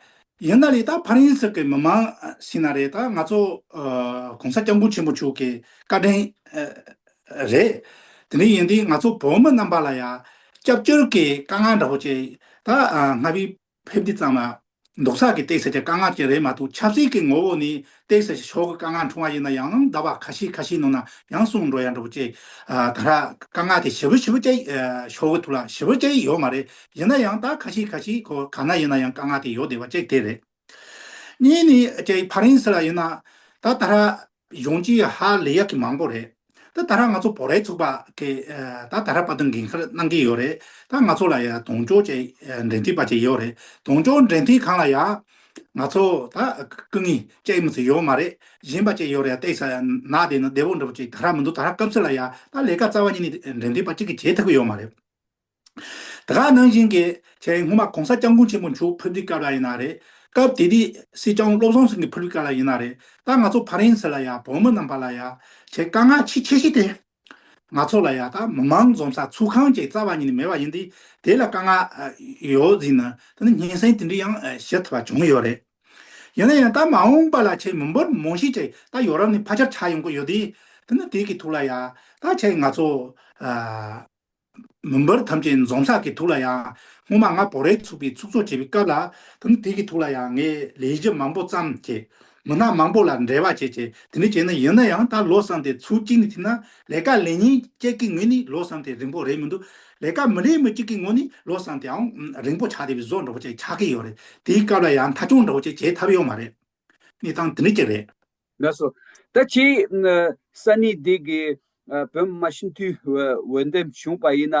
ཡིན་ན་ལས་ད་ཕ་རན་སི་གི་མི་མང་ཟེར་ན་རེད། ད་ང་ཚོ་ཨ་༸གོང་ས་༸སྐྱབས་མགོན་ཆེན་པོ་མཆོག་གི་བཀའ་དྲིན་ཨ་རེད། དེ་འདྲ་ཡིན་དུས་ང་ཚོ་བོད་མི་རྣམ་པ་ལ་ཡང་སྐྱབས་བཅོལ་གྱི་དཀའ་ངལ་འདྲ་བོ་ཅིག་ད་ཨ་སྔ་བའི་ཕེབས་དུས་ཙམ་ལ་འདུག་ས་གི་ཏོག་ཙམ་གྱི་དཀའ་ངལ་ཅིག་རེད་མ་གཏོགས། ཆབ་སྲིད་ཀྱི་ངོ་བོ་ནས་ཏོག་ཙམ་ཞོགས་ཀྱི་དཀའ་ངལ་འཁྲུངས་པ་ཡིན་ན་ཡང་ཟླ་བ་ཁ་ཤས་ཁ་ཤས་ནང་ན་ཡང་སོང་འགྲོ་ཡ་འདྲ་བོ་ཅིག་ཨ་ད་ར་དཀའ་ངལ་དེ་ཞེ་པོ་ཞེ་པོ་ཅིག་ཨ་ཞོགས་ཀྱི་ཐུག་ལ་ཞེ་པོ་ཅིག་ཡོད་མ་རེད། ཡིན་ན་ཡང་ད་ཁ་ཤས་ཁ་ཤས་ཁོ་ག་ན་ཡིན་ན་ཡང་དཀའ་ངལ་དེ་ཡོད་བསྡད་པ་ཅིག་དེ་རེད། གཉིས་ནི་ཅིག་ཕ་རན་སི་ལ་ཡིན་ན་ད་ད་ར་གཞུང་གཅིག་ཧ་ལས་ཡག་གི་མང་པོ་རེད། ད་ད་ར་ང་ཚོ་བོད་རིགས་ཚོགས་པ་གི་ཨ་ད་ད་ར་དཔའ་སྡང་འགན་ཁུར་གནང་གི་ཡོད་རེད། ད་ང་ཚོ་ལ་ཡ་དོན་གཅོད་ཅིག་ཨ་འབྲེལ་མཐུད་པ་ཅིག་ཡོད་རེད། དོན་གཅོད་འབྲེལ་མཐུད་ཁང་ལ་ཡ་ང་ཚོ་ད་སྐུ་ངལ་ཅིག་མི་ཚེ་ཡོད་མ་རེད། གཞན་པ་ཅིག་ཡོད་རེད། ཏོག་ཙམ་ན་བསྡད་ན་བདེ་པོ་འདྲ་པོ་ཅིག་ད་ར་མི་འདུག་ད་ར་སྐབས་སུ་ལ་ཡ་ད་ལས་ཀ་རྩ་བ་ཉིད་ནས་འབྲེལ་མཐུད་པ་ཅིག་གི་བྱེད་ཐུབ་ཀྱི་ཡོད་མ་རེད། དེ་ག་ནང་བཞིན་གྱི་ཆེས་སྔོན་མ་༸གོང་ས་༸སྐྱབས་མགོན་ཆེན་པོ་མཆོག་ཕེབས་དུས་སྐབས་ལ་ཡིན་ན་རེད། སྐབས་དེ་དུས་སྲིད་སྐྱོང་བློ་བཟང་སེང་གེ་ཕེབས་དུས་སྐབས་ལ་ཡིན་ན་རེད། ད་ང་ཚོ་ཕ་རན་སི་ལ་ཡ་བོད་མི་རྣམ་པ་ལ་ཡ་ཆེས་དཀའ་ངལ་ཆེས་ཆེ་ཤོས་དེ། ང་ཚོ་ལ་ཡ་ད་མི་མང་འཛོམས་ས་ཚོགས་ཁང་ཅིག་རྩ་བ་ཉིད་ནས་མེད་པ་ཡིན་དུས། དེ་ལ་དཀའ་ངལ་ཡོད་ཟེར་ན་དེ་ནི་སྙན་སེང་དེ་འདྲ་ཡང་ཞུ་ཐུབ་པ་བྱུང་ཡོད་རེད། ཡིན་ན་ཡང་ད་མ་འོངས་པ་ལ་ཆེས་མི་འབོར་མང་ཤོས་ཅིག་ད་ཡོ་རོབ་ནས་ཕལ་ཆེར་ཆགས་ཡོང་གི་ཡོད་དུས། དེ་ནི་དེ་གི་ཐོག་ལ་ཡ་ད་ཆེས་ང་ཚོ་ཨ། མི་འབོར་ཐམས་ཅད་འཛོམས་ས་གི་ཐོག་ལ་ཡང་སྔོན་མ་ང་བོད་རིགས་ཚོགས་པའི་ཚོགས་གཙོ་བྱེད་པའི་སྐབས་ལ་དེ་ནི་དེ་གི་ཐོག་ལ་ཡང་ངས་ལས་གཞི་མང་པོ་བརྩམས་བྱས། མི་སྣ་མང་པོ་ལ་འབྲེལ་བ་བྱས་བྱས་དེ་འདྲ་བྱས་ན། ཡིན་ན་ཡང་ད་ལོ་གསུམ་དེ་ཚུར་གཅིག་ནས་བལྟས་ན་ལས་ཀ་ལས་མཁན་གཅིག་གི་ངོས་ནས་ལོ་གསུམ་དེ་རིང་པོ་རེད་མི་འདུག་ལས་ཀ་མི་ལས་མི་གཅིག་གི་ངོས་ནས་ལོ་གསུམ་དེའང་རིང་པོ་ཆགས་བསྡད་པའི་བཟོ་འདྲ་པོ་ཅིག་ཆགས་ཀྱི་ཡོད་རེད། དེའི་སྐབས་ལ་ཡང་མཐའ་སྐྱོང་འདྲ་པོ་ཅིག་བྱེད་ཐུབ་ཡོད་མ་རེད། གནས་སྟངས་དེ་འདྲ་ཅིག་རེད། ལགས་སོ། ད་ཁྱེད་ས་གནས་འདི་གི་བོད་མི་མང་སྤྱི་འཐུས་འོས་འདེམས་བྱུང་བ་ཡིན་ན།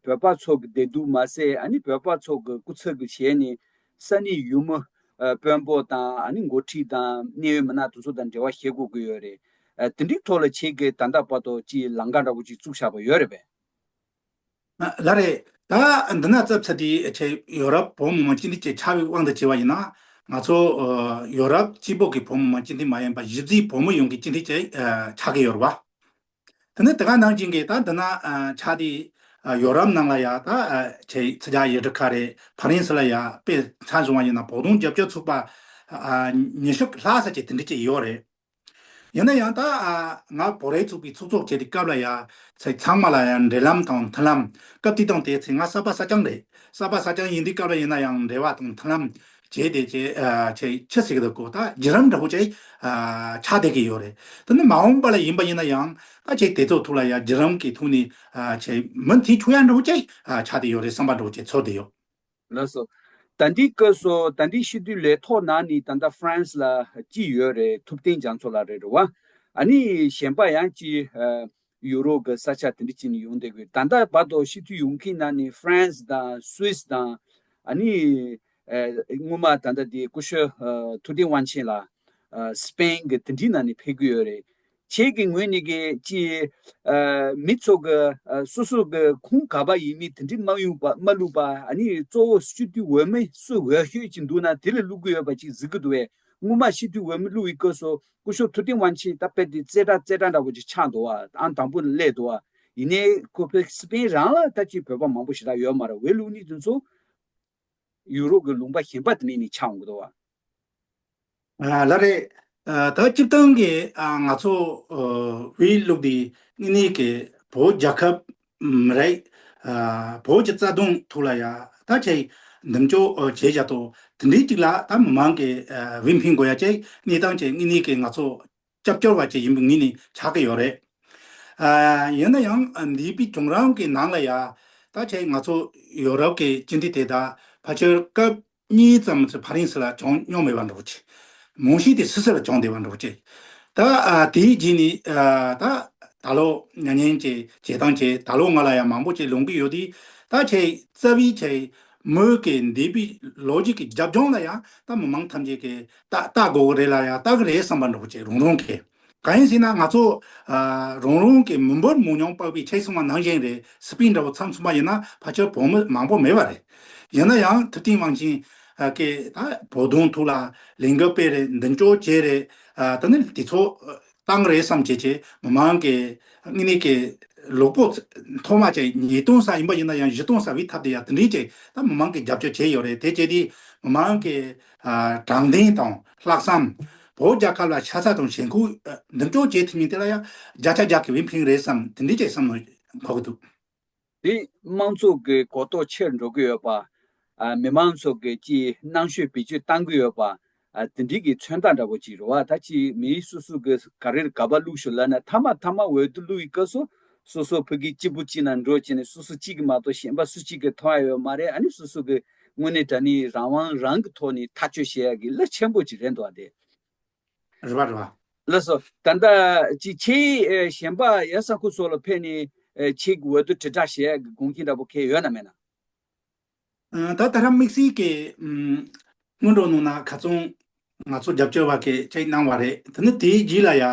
བོད་པ་ཚོ་གི་བདེ་སྡུག་མ་ཟད། ཨ་ནི་བོད་པ་ཚོ་གི་སྐུ་ཚབ་ཀྱི་ཞལ་ནས་ས་གནས་ཡུལ་མི་དཔོན་པོ་དང་། ཨ་ནི་འགོ་ཁྲིད་དང་གནད་ཡོད་མི་སྣ་དེ་ཚོ་དང་འབྲེལ་བ་བྱེད་དགོས་ཀྱི་ཡོད་རེད། དེ་འདྲའི་ཐོག་ལ་ཁྱེད་ཀྱིས་ད་ལྟ་བར་དུ་ཅིག་ལམ་ཁ་འདྲ་པོ་ཅིག་བཙུགས་བཞག་པ་ཡོད་རེད་པས། ལགས་རེད། ད་འདི་ན་ཚབ་ཚ་དེ་ཆེ་ཡོ་རོབ་བོད་མི་མང་སྤྱི་འཐུས་ཅིག་ཆགས་པའི་དབང་དུ་བྱས་པ་ཡིན་ན། ང་ཚོ་ཡོ་རོབ་སྤྱི་པོ་གི་བོད་མི་མང་སྤྱི་འཐུས་མ་ཡིན་པ་གཞི་རྩའི་བོད་མི་ཡོངས་ཀྱི་སྤྱི་འཐུས་ཅིག་ཆགས་ཀྱི་ཡོད་རེད་པ། དེ་ནས་དེ་ག་ནང་བཞིན་གྱི་ད་འདི་ན་ཆ་དེ་ཡོ་རོབ་ནང་ལ་ཡ་ད་ཆེ་ཚ་རྒྱ་ཡི་གྲི་ཁ་རེད། ཕ་རན་སི་ལ་ཡ་དཔེ་མཚོན་བྱུང་བ་ཡིན་ན་བོགས་གདོང་རྒྱབ་སྐྱོར་ཚོགས་པ་ཉི་ཤུ་ལྷག་ཙམ་ཅིག་དེ་འདྲ་ཅིག་ཡོད་རེད། ཡིན་ན་ཡང་ད་ང་བོད་རིགས་ཚོགས་པའི་ཚོགས་གཙོ་བྱས་ཏེ་སྐབས་ལ་ཡ་ཚེ་ཚང་མ་ལ་ཡ་འབྲེལ་ལམ་དང་མཐུན་ལམ་སྐབས་དེ་དང་དེ་ཚེ་ང་གསར་པ་གསར་རྐྱང་རེད། གསར་པ་གསར་རྐྱང་ཡིན་དུས་སྐབས་ལ་ཡིན་ན་ཡང་འབྲེལ་བ་དང་མཐུན་ལམ་བྱས་ཏེ་ཅེ་ཅེ་ཆི་ཟེར་གི་འདུག་གོ་ད་བརྒྱུད་རིམ་འདྲ་བོ་ཅིག་ཆགས་བསྡད་ཀྱི་ཡོད་རེད། དེ་ནི་མ་འོངས་པ་ལ་ཡིན་པ་ཡིན་ན་ཡང་ད་ཅིག་དེ་ཚོ་ཐུག་ལ་ཡ་བརྒྱུད་རིམ་གྱི་ཐོག་ནས་ཅེ་མུ་མཐུད་ཆོག་ཡ་འདྲ་བོ་ཅིག་ཆགས་བསྡད་ཡོད་རེད་བསམ་པ་འདྲ་བོ་ཅིག་ཚོར་བསྡད་ཡོད། ལགས་སོ། ད་འདི་སྐབས་སུ་ད་འདི་སྤྱི་འཐུས་ལས་ཐོག་ནང་ནས་ད་ལྟ་ཧྥ་རན་སི་ལ་གཅིག་ཡོད་རེད། ཐུབ་བསྟན་རྒྱ་མཚོ་ལགས་རེད་རེད་བ། ཨ་ནི་གཞན་པ་ཡང་གཅིག་ཡུ་རོབ་ཀྱི་ས་ཆ་དེ་འདྲ་ཅིག་ནས་ཡོང་བསྡད་དགོས། ད་ལྟ་བར་དུ་སྤྱི་འཐུས་ཡོང་མཁན་ནང་ནས་ཧྥ་རན་སི་དང་སུད་སི་དང་ཨ་ནི་སྔོན་མ་ད་ལྟ་དེ་སྐུ་ཞབས་ཐུབ་བསྟན་དབང་ཆེན་ལགས་སི་པེན་གྱི་དེ་འདྲའི་ནང་ནས་ཕེབས་ཀྱི་ཡོད་རེད། ཁྱེད་ཀྱི་ངོས་ནས་ཀྱི་ཅི་ཨ་མི་ཚོ་གི་ཨ་སོ་སོ་གི་ཁོང་ག་པ་ཡིན་མིན་དེ་འདྲའི་མ་ཡོང་པ་མ་བླུགས་པ། ཨ་ནི་གཙོ་བོ་སྤྱི་འཐུས་འོས་མི་སུ་འོས་ཤོས་ཅིག་འདུག་ན་དེ་ལ་བླུག་གི་ཡོད་པ་ཅིག་གཟིགས་ཀྱི་འདུག་བས། སྔོན་མ་སྤྱི་འཐུས་འོས་མི་བླུག་པའི་སྐབས་སུ་སྐུ་ཞབས་ཐུབ་བསྟན་དབང་ཆེན་ད་དཔེ་དེ་རྩེ་གྲ་རྩེ་གྲ་འདྲ་པོ་ཅིག་ཆགས་འདུག་བ། ཨང་དང་པོ་ནས་སླེབས་འདུག་བ། ཡིན་ནའི་ཁོ་ཕེ་སི་པེན་རང་ལ་ད་ཅིག་བོད་པ་མང་པོ་ཞེ་དྲག་ཡོད་མ་རེད། འོས་བླུག་ནི་དེ་ཚོ་ཡུ་རོབ་ཀྱི་ལུང་པ་གཞན་པ་དེ་ནས་ནི་ཆགས་འོང་གི་འདུག་བ། ཨ་ལགས་རེད། ཨ་ད་སྤྱིར་བཏང་གི་ཨ་ང་ཚོ་ཨ་འོས་བླུགས་དེ་དངོས་གནས་ཀྱི་བོད་རྒྱལ་ཁབ་མི་རིགས་ཨ་བོད་ཀྱི་རྩ་དོན་ཐོག་ལ་ཡ་ད་ཆེ་འདེམས་སྐྱོར་ཨ་བྱེད་བཞག་ཏོ་དེ་འདྲའི་གཅིག་ལ་ད་མི་མང་གི་ཨ་འོས་འཕེན་དགོས་ཡ་ཅིག་གནས་སྟངས་ཅིག་དངོས་གནས་ཀྱི་ང་ཚོ་སྐྱབས་བཅོལ་བ་ཅིག་ཡིན་པའི་ངོས་ནས་ཆགས་ཀྱི་ཡོད་རེད། ཨ་ཡིན་ན་ཡང་འདས་པའི་བྱུང་རིམ་གྱི་ནང་ལ་ཡ་ད་ཆེ་ང་ཚོ་ཡོ་རོབ་ཀྱི་སྤྱི་འཐུས་དེ་དག་ཕལ་ཆེར་སྐབས་གཉིས་ཙམ་ཚོ་ཕ་རན་སི་ལ་བྱུང་མྱོང་མེད་པ་འདྲ་པོ་ཅིག་མང་ཤོས་དེ་སུད་སི་ལ་བྱུང་བསྡད་པ་འདྲ་པོ་ཅིག་ད་ཨ་དེའི་རྗེས་ནས་ཨ་ད་ད་ལོ་ཉ་ཉན་གྱི་བྱེད་སྟངས་ཀྱི་ད་ལོ་ང་ལ་ཡང་མང་པོ་ཅིག་ལོང་གི་ཡོད་དུས་ད་ཆེ་རྩ་བའི་ཆེ་མོས་ཀྱི་འདས་པའི་ལོ་རྒྱུས་ཀྱི་རྒྱབ་ལྗོངས་ལ་ཡང་ད་མི་མང་ཐམས་ཅད་ཀྱི་ད་ལྟ་དགོས་ཀྱི་རེད་ལ་ཡང་ལྟ་གི་རེད་བསམ་པ་འདྲ་པོ་ཅིག་རང་རང་གི་གང་ཡིན་ཟེར་ན་ང་ཚོ་ཨ་རང་རང་གི་མི་འབོར་མང་ཉུང་དཔག་པའི་ཆེ་སོང་བ་ནང་བཞིན་རེད། སི་པིན་འདྲ་པོ་མཚམས་མཚུངས་པ་ཡིན་ན་ཕལ་ཆེར་བོད་མི་མང་པོ་མེད་པ་རེད། ཡིན་ན་ཡང་ཐུབ་བསྟན་དབང་ཆེན་ཨ་གི་ད་བོད་དོན་ཐོག་ལ་ལས་འགུལ་སྤེལ་རེད། མདུན་སྐྱོད་བྱས་རེད། ཨ་ད་ནི་དེ་ཚོ་བཏང་རེད་བསམ་བྱས་ཀྱི་མི་མང་གི་དངོས་གནས་ཀྱི་ལོ་པོ་ཐོག་མ་ཅིག་ཉིས་སྟོང་ས་ཡིན་པ་ཡིན་ན་ཡང་བཞི་སྟོང་ས་བའི་ཐབས་དེ་ཡང་དེ་འདྲའི་ཅིག་ད་མི་མང་གི་རྒྱབ་སྐྱོར་བྱས་ཡོད་རེད། དེ་བྱས་དུས་མི་མང་གི་ཨ་དྲང་བདེན་དང་ལྷག་བསམ། བོད་རྒྱལ་ཁབ་ལ་ཤ་ཚ་དང་ཞེན་ཁོག་ཨ་མདུན་སྐྱོད་བྱེད་ཐུབ་མིན་དེ་ལ་ཡང་བརྒྱ་ཆ་བརྒྱ་གི་འོས་འཕེན་རེད་བསམ་དེ་འདྲའི་ཅིག་བསམ་བློ་འཁོར་གི་འདུག་དེ་དམངས་གཙོ་གི་གོ་རྟོགས་ཆེར་འགྲོ་གི་ཡོད་པ། ཨ་མི་མང་ཚོ་གི་ཅིག་རྣམ་དཔྱོད་བེད་སྤྱོད་བཏང་གི་ཡོད་པ། ཨ་དེ་འདྲའི་གི་མཚོན་རྟགས་འདྲ་པོ་ཅིག་རེད་བ། ད་ཅིག་མི་སོ་སོ་གི་ག་རེར་ག་པར་བླུགས་ཤོག་ལབ་ན་མཐའ་མ་མཐའ་མ་འོས་བསྡུ་བླུགས་ཡི་སྐབས་སུ་སོ་སོ་ཕ་གི་གཅིག་པུ་གཅིག་ནང་འགྲོ་བྱས་ནས་སོ་སོ་གཅིག་གི་མ་གཏོགས་གཞན་པ་སུ་གཅིག་གི་མཐོང་ཡ་ཡོད་མ་རེད། ཨ་ནི་སོ་སོ་གི་དངོས་གནས་དྲང་གནས་རང་དབང་རང་གི་ཐོག་ནས་ཐག་གཅོད་བྱེད་ཡ་གི་གླུ་ཆེན་པོ་ཅིག་རེད་འདུག་བ་དེ། རེད་བ་རེད་བ། ལགས་སོ། ད་ལྟ་ཅིག་ཁྱེད་ཨེ་གཞན་པ་ཡ་ས་ཁུལ་སོགས་ལ་ཕེབས་ནས་ཨེ་ཁྱེད་ཀྱི་འོས་བསྡུ་དྲིལ་བསྒྲགས་བྱེད་ཡ་གི་དགོངས་ཀྱི་འདྲ་པོ་གལ་ཡོད་ན་མེད་ན། ཨ་ད་ད་ལྟ་དམིགས་བསལ་གྱི་ཨམ་སྔོན་འགྲོ་ནང་ན་ཁ་ཚོན་ང་ཚོ་རྒྱབ་སྐྱོར་བ་གི་ཅིག་གནང་བ་རེད། དེ་ནི་དེའི་རྗེས་ལ་ཡ་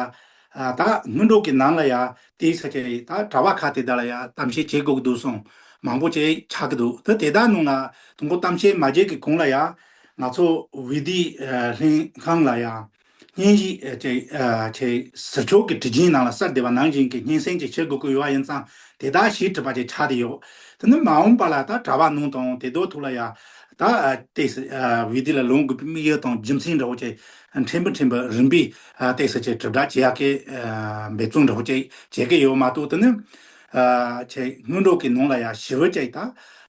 ཨ་ད་སྔོན་འགྲོ་གི་ནང་ལ་ཡ་དེའི་ས་ཆའི་ད་གྲྭ་པ་ཁག་དེ་དག་ལ་ཡ་གཏམ་བཤད་བྱེད་དགོས་ཀྱི་འདུག་སོང་མང་པོ་ཅིག་ཆགས་ཀྱི་འདུག་དེ་དེ་དག་ནང་ལ་དང་པོ་གཏམ་བཤད་མ་བྱེད་ཀྱི་གོང་ལ་ཡ་ང་ཚོ་འོས་བསྡུའི་ཨ་ལྷན་ཁང་ལ་ཡ་སྙན་ཞུ་ཨ་ཅིག་ཨ་ཅིག་ཟུར་ཕྱོགས་ཀྱི་དྲི་རྒྱུན་ནང་ལ་གསལ་བསྡད་པ་ནང་བཞིན་གྱི་སྙན་སེང་ཅིག་བྱེད་དགོས་ཀྱི་ཡོད་པ་ཡིན་ཙང་དེ་དག་ཞིབ་ཕྲ་པ་ཅིག་ཆགས་བསྡད་ཡོད། དེ་ནི་མ་འོངས་པ་ལ་ད་གྲྭ་པ་ནང་དང་དེ་དག་ཐོག་ལ་ཡ་ད་ཨ་ཏེ་སི་ཨ་འོས་བསྡུ་ལ་ལངས་དགོས་པའི་དམིགས་ཡུལ་དང་རྒྱུ་མཚན་འདྲ་བོ་ཅིག་ཕྲན་བུ་ཕྲན་བུ་རིམ་པས་ཨ་ཏེ་སི་ཅིག་དྲིལ་བསྒྲགས་བྱེད་ཡག་གི་ཨ་འབད་བརྩོན་འདྲ་བོ་ཅིག་བྱེད་ཀྱི་ཡོད་མ་གཏོགས་དེ་ནི་ཨ་ཅིག་སྔོན་འགྲོ་གི་ནང་ལ་ཡ་ཞི་བ་ཅིག་ད་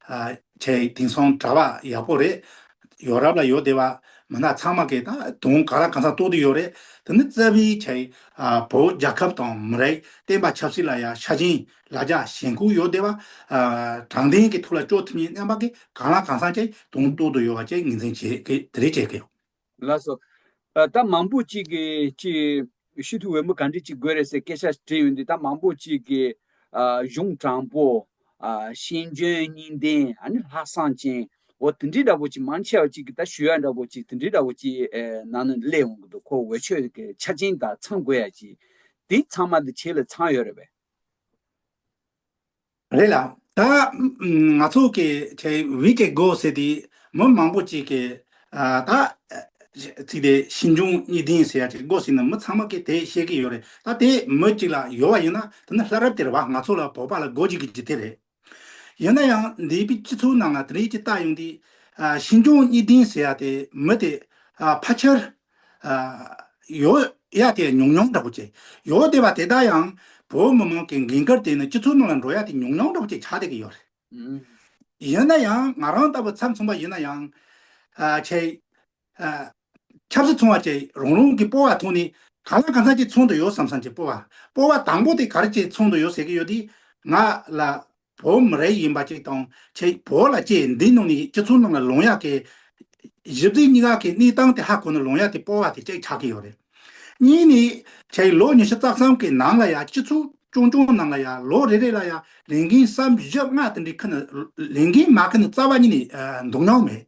ཨ་ཅིག་དེང་སང་གྲྭ་པ་ཡག་པོ་རེད། ཡོ་རོབ་ལ་ཡོད་བསྡད་པ་མི་སྣ་ཚང་མ་གིས་ད་དོན་གང་ལ་གང་འཚམ་རྟོགས་བསྡད་ཡོད་རེད། དེ་ནི་རྩ་བའི་ཆ་ཡི་ཨ་བོད་རྒྱལ་ཁབ་དང་མི་རིགས་བསྟན་པ་ཆབ་སྲིད་ལ་ཡ་ཤ་ཞེན་ལ་རྒྱ་ཞེན་ཁུལ་ཡོད་བསྡད་པ་ཨ་དྲང་བདེན་གྱི་ཐོག་ལ་སྐྱོད་ཐུབ་མཁན་རྣམ་པ་གིས་གང་ལ་གང་འཚམ་ཅིག་དོན་རྟོགས་བསྡད་ཡོད་པ་ཅིག་ངོས་འཛིན་བྱེད་ཀྱི་དེ་རེད་བྱེད་ཀྱི་ཡོད། ལགས་སོ། ཨ་ད་མང་པོ་ཅིག་གིས་ཅིག་སྤྱི་འཐུས་འོས་མི་ག་འདྲ་ཅིག་དགོས་རེད་ཟེར་སྐད་ཆ་དྲིས་ཡོང་དུས་ད་མང་པོ་ཅིག་གིས་ཨ་གཞུང་དྲང་པོ། ཨ་ཤེས་འཇོན་གཉིས་ལྡན། ཨ་ནི་ལྷག་བསམ་ཅན། འོ་དེ་འདྲའི་འདྲ་པོ་ཅིག་མང་ཆེ་བ་ཅིག་གིས་ད་ཞུ་ཡ་འདྲ་པོ་ཅིག་དེ་འདྲའི་འདྲ་པོ་ཅིག་ཨེ་ནང་ནས་སླེབས་འོང་གི་འདུག་ཁོ་འོས་ཆོས་ཀྱི་ཆ་རྐྱེན་དང་ཚང་དགོས་ཡ་ཅིག་དེ་ཚང་མ་འདི་ཁྱེད་ལ་ཚང་ཡོད་རེད་པས། རེད་ལ། ད་ང་ཚོ་གི་ཆེ་བི་ཀེ་གོ་ཟེར་དེ་མི་མང་པོ་ཅིག་གིས་ཨ་ད་ ཚིག་དེ་ཕྱིས་འབྱུང་གཉིས་ལྡན་ཟེར་ཡ་ཅིག་དགོས་ཟེར་ན་མི་ཚང་མ་གིས་དེ་ཤེས་ཀྱི་ཡོད་རེད། ད་དེ་མི་གཅིག་ལ་ཡོད་པ་ཡིན་ན་དེ་ནི་ལྷ་རབ་དེ་རེད་བ། ང་ཚོ་ལ་བོད་པ་ལ་དགོས་ཀྱི་གི་དེ་རེད། ཡིན་ན་ཡང་འདས་པའི་སྤྱི་ཚོགས་ནང་ལ་དེ་རིགས་ཀྱི་ལྟ་ཡོང་དུས། ཨ། ཕྱིས་འབྱུང་གཉིས་ལྡན་ཟེར་ཡ་དེ་མི་དེ། ཨ། ཕལ་ཆེར། ཨ། ཡོད་ཡ་དེ་ཉུང་ཉུང་འདྲ་པོ་ཅིག་ཡོད་བསྡད་པ་དེ་དག་ཡང་བོད་མི་མང་གི་འགན་ཁུར་དེ་ནི་སྤྱི་ཚོགས་ནང་ལ་འགྲོ་ཡ་དེ་ཉུང་ཉུང་འདྲ་པོ་ཅིག་ཆགས་བསྡད་ཀྱི་ཡོད་རེད། ཨུམ། ཡིན་ན་ཡང་ང་རང་ལྟ་བུ་མཚམས་མཚུངས་པ་ཡིན་ན་ཡང་། ཨ། ཆེ། ཨ། ཆབ་སྲིད་ཚོང་བ་ཅིག་རང་རང་གི་སྤོབས་པ་ཐོག་ནས་གང་ལ་གང་འཚམ་ཅིག་ཚོང་དུ་ཡོད་བསམ་བསམ་ཅིག་སྤོབས་པ། སྤོབས་པ་དང་པོ་དེ་ག་རེ་ཅིག་ཚོང་དུ་ཡོད་ཟེར་གྱི་ཡོད་དུས། ང་ལ་བོད་མི་རིགས་ཡིན་པ་ཅིག་དང་ཆེ། བོད་ལ་སྐྱེས། འདི་ནང་ནས་སྤྱི་ཚོགས་ནང་ལ་ལངས་ཡག་གི་གཞི་རྩའི་གཉིས་ཀ་གི་གནས་སྟངས་དེ་ཧ་གོ་ནས་ལངས་ཡག་དེ་སྤོབས་པ་དེ་གཅིག་ཆགས་ཀྱི་ཡོད་རེད། གཉིས་ནས་ཆེ། ལོ་ཉི་ཤུ་རྩ་གསུམ་གི་ནང་ལ་ཡ་སྤྱི་ཚོགས་སྐྱོང་སྐྱོང་ནང་ལ་ཡ་ལོ་རེ་རེ་ལ་ཡ་ལས་འགན་གསུམ་བཞི་ལྔ་དེ་འདྲའི་ཁུར་ནས་ལས་འགན་མ་ཁུར་ནས་རྩ་བ་ཉིད་ནས་འདུག་མྱོང་མེད།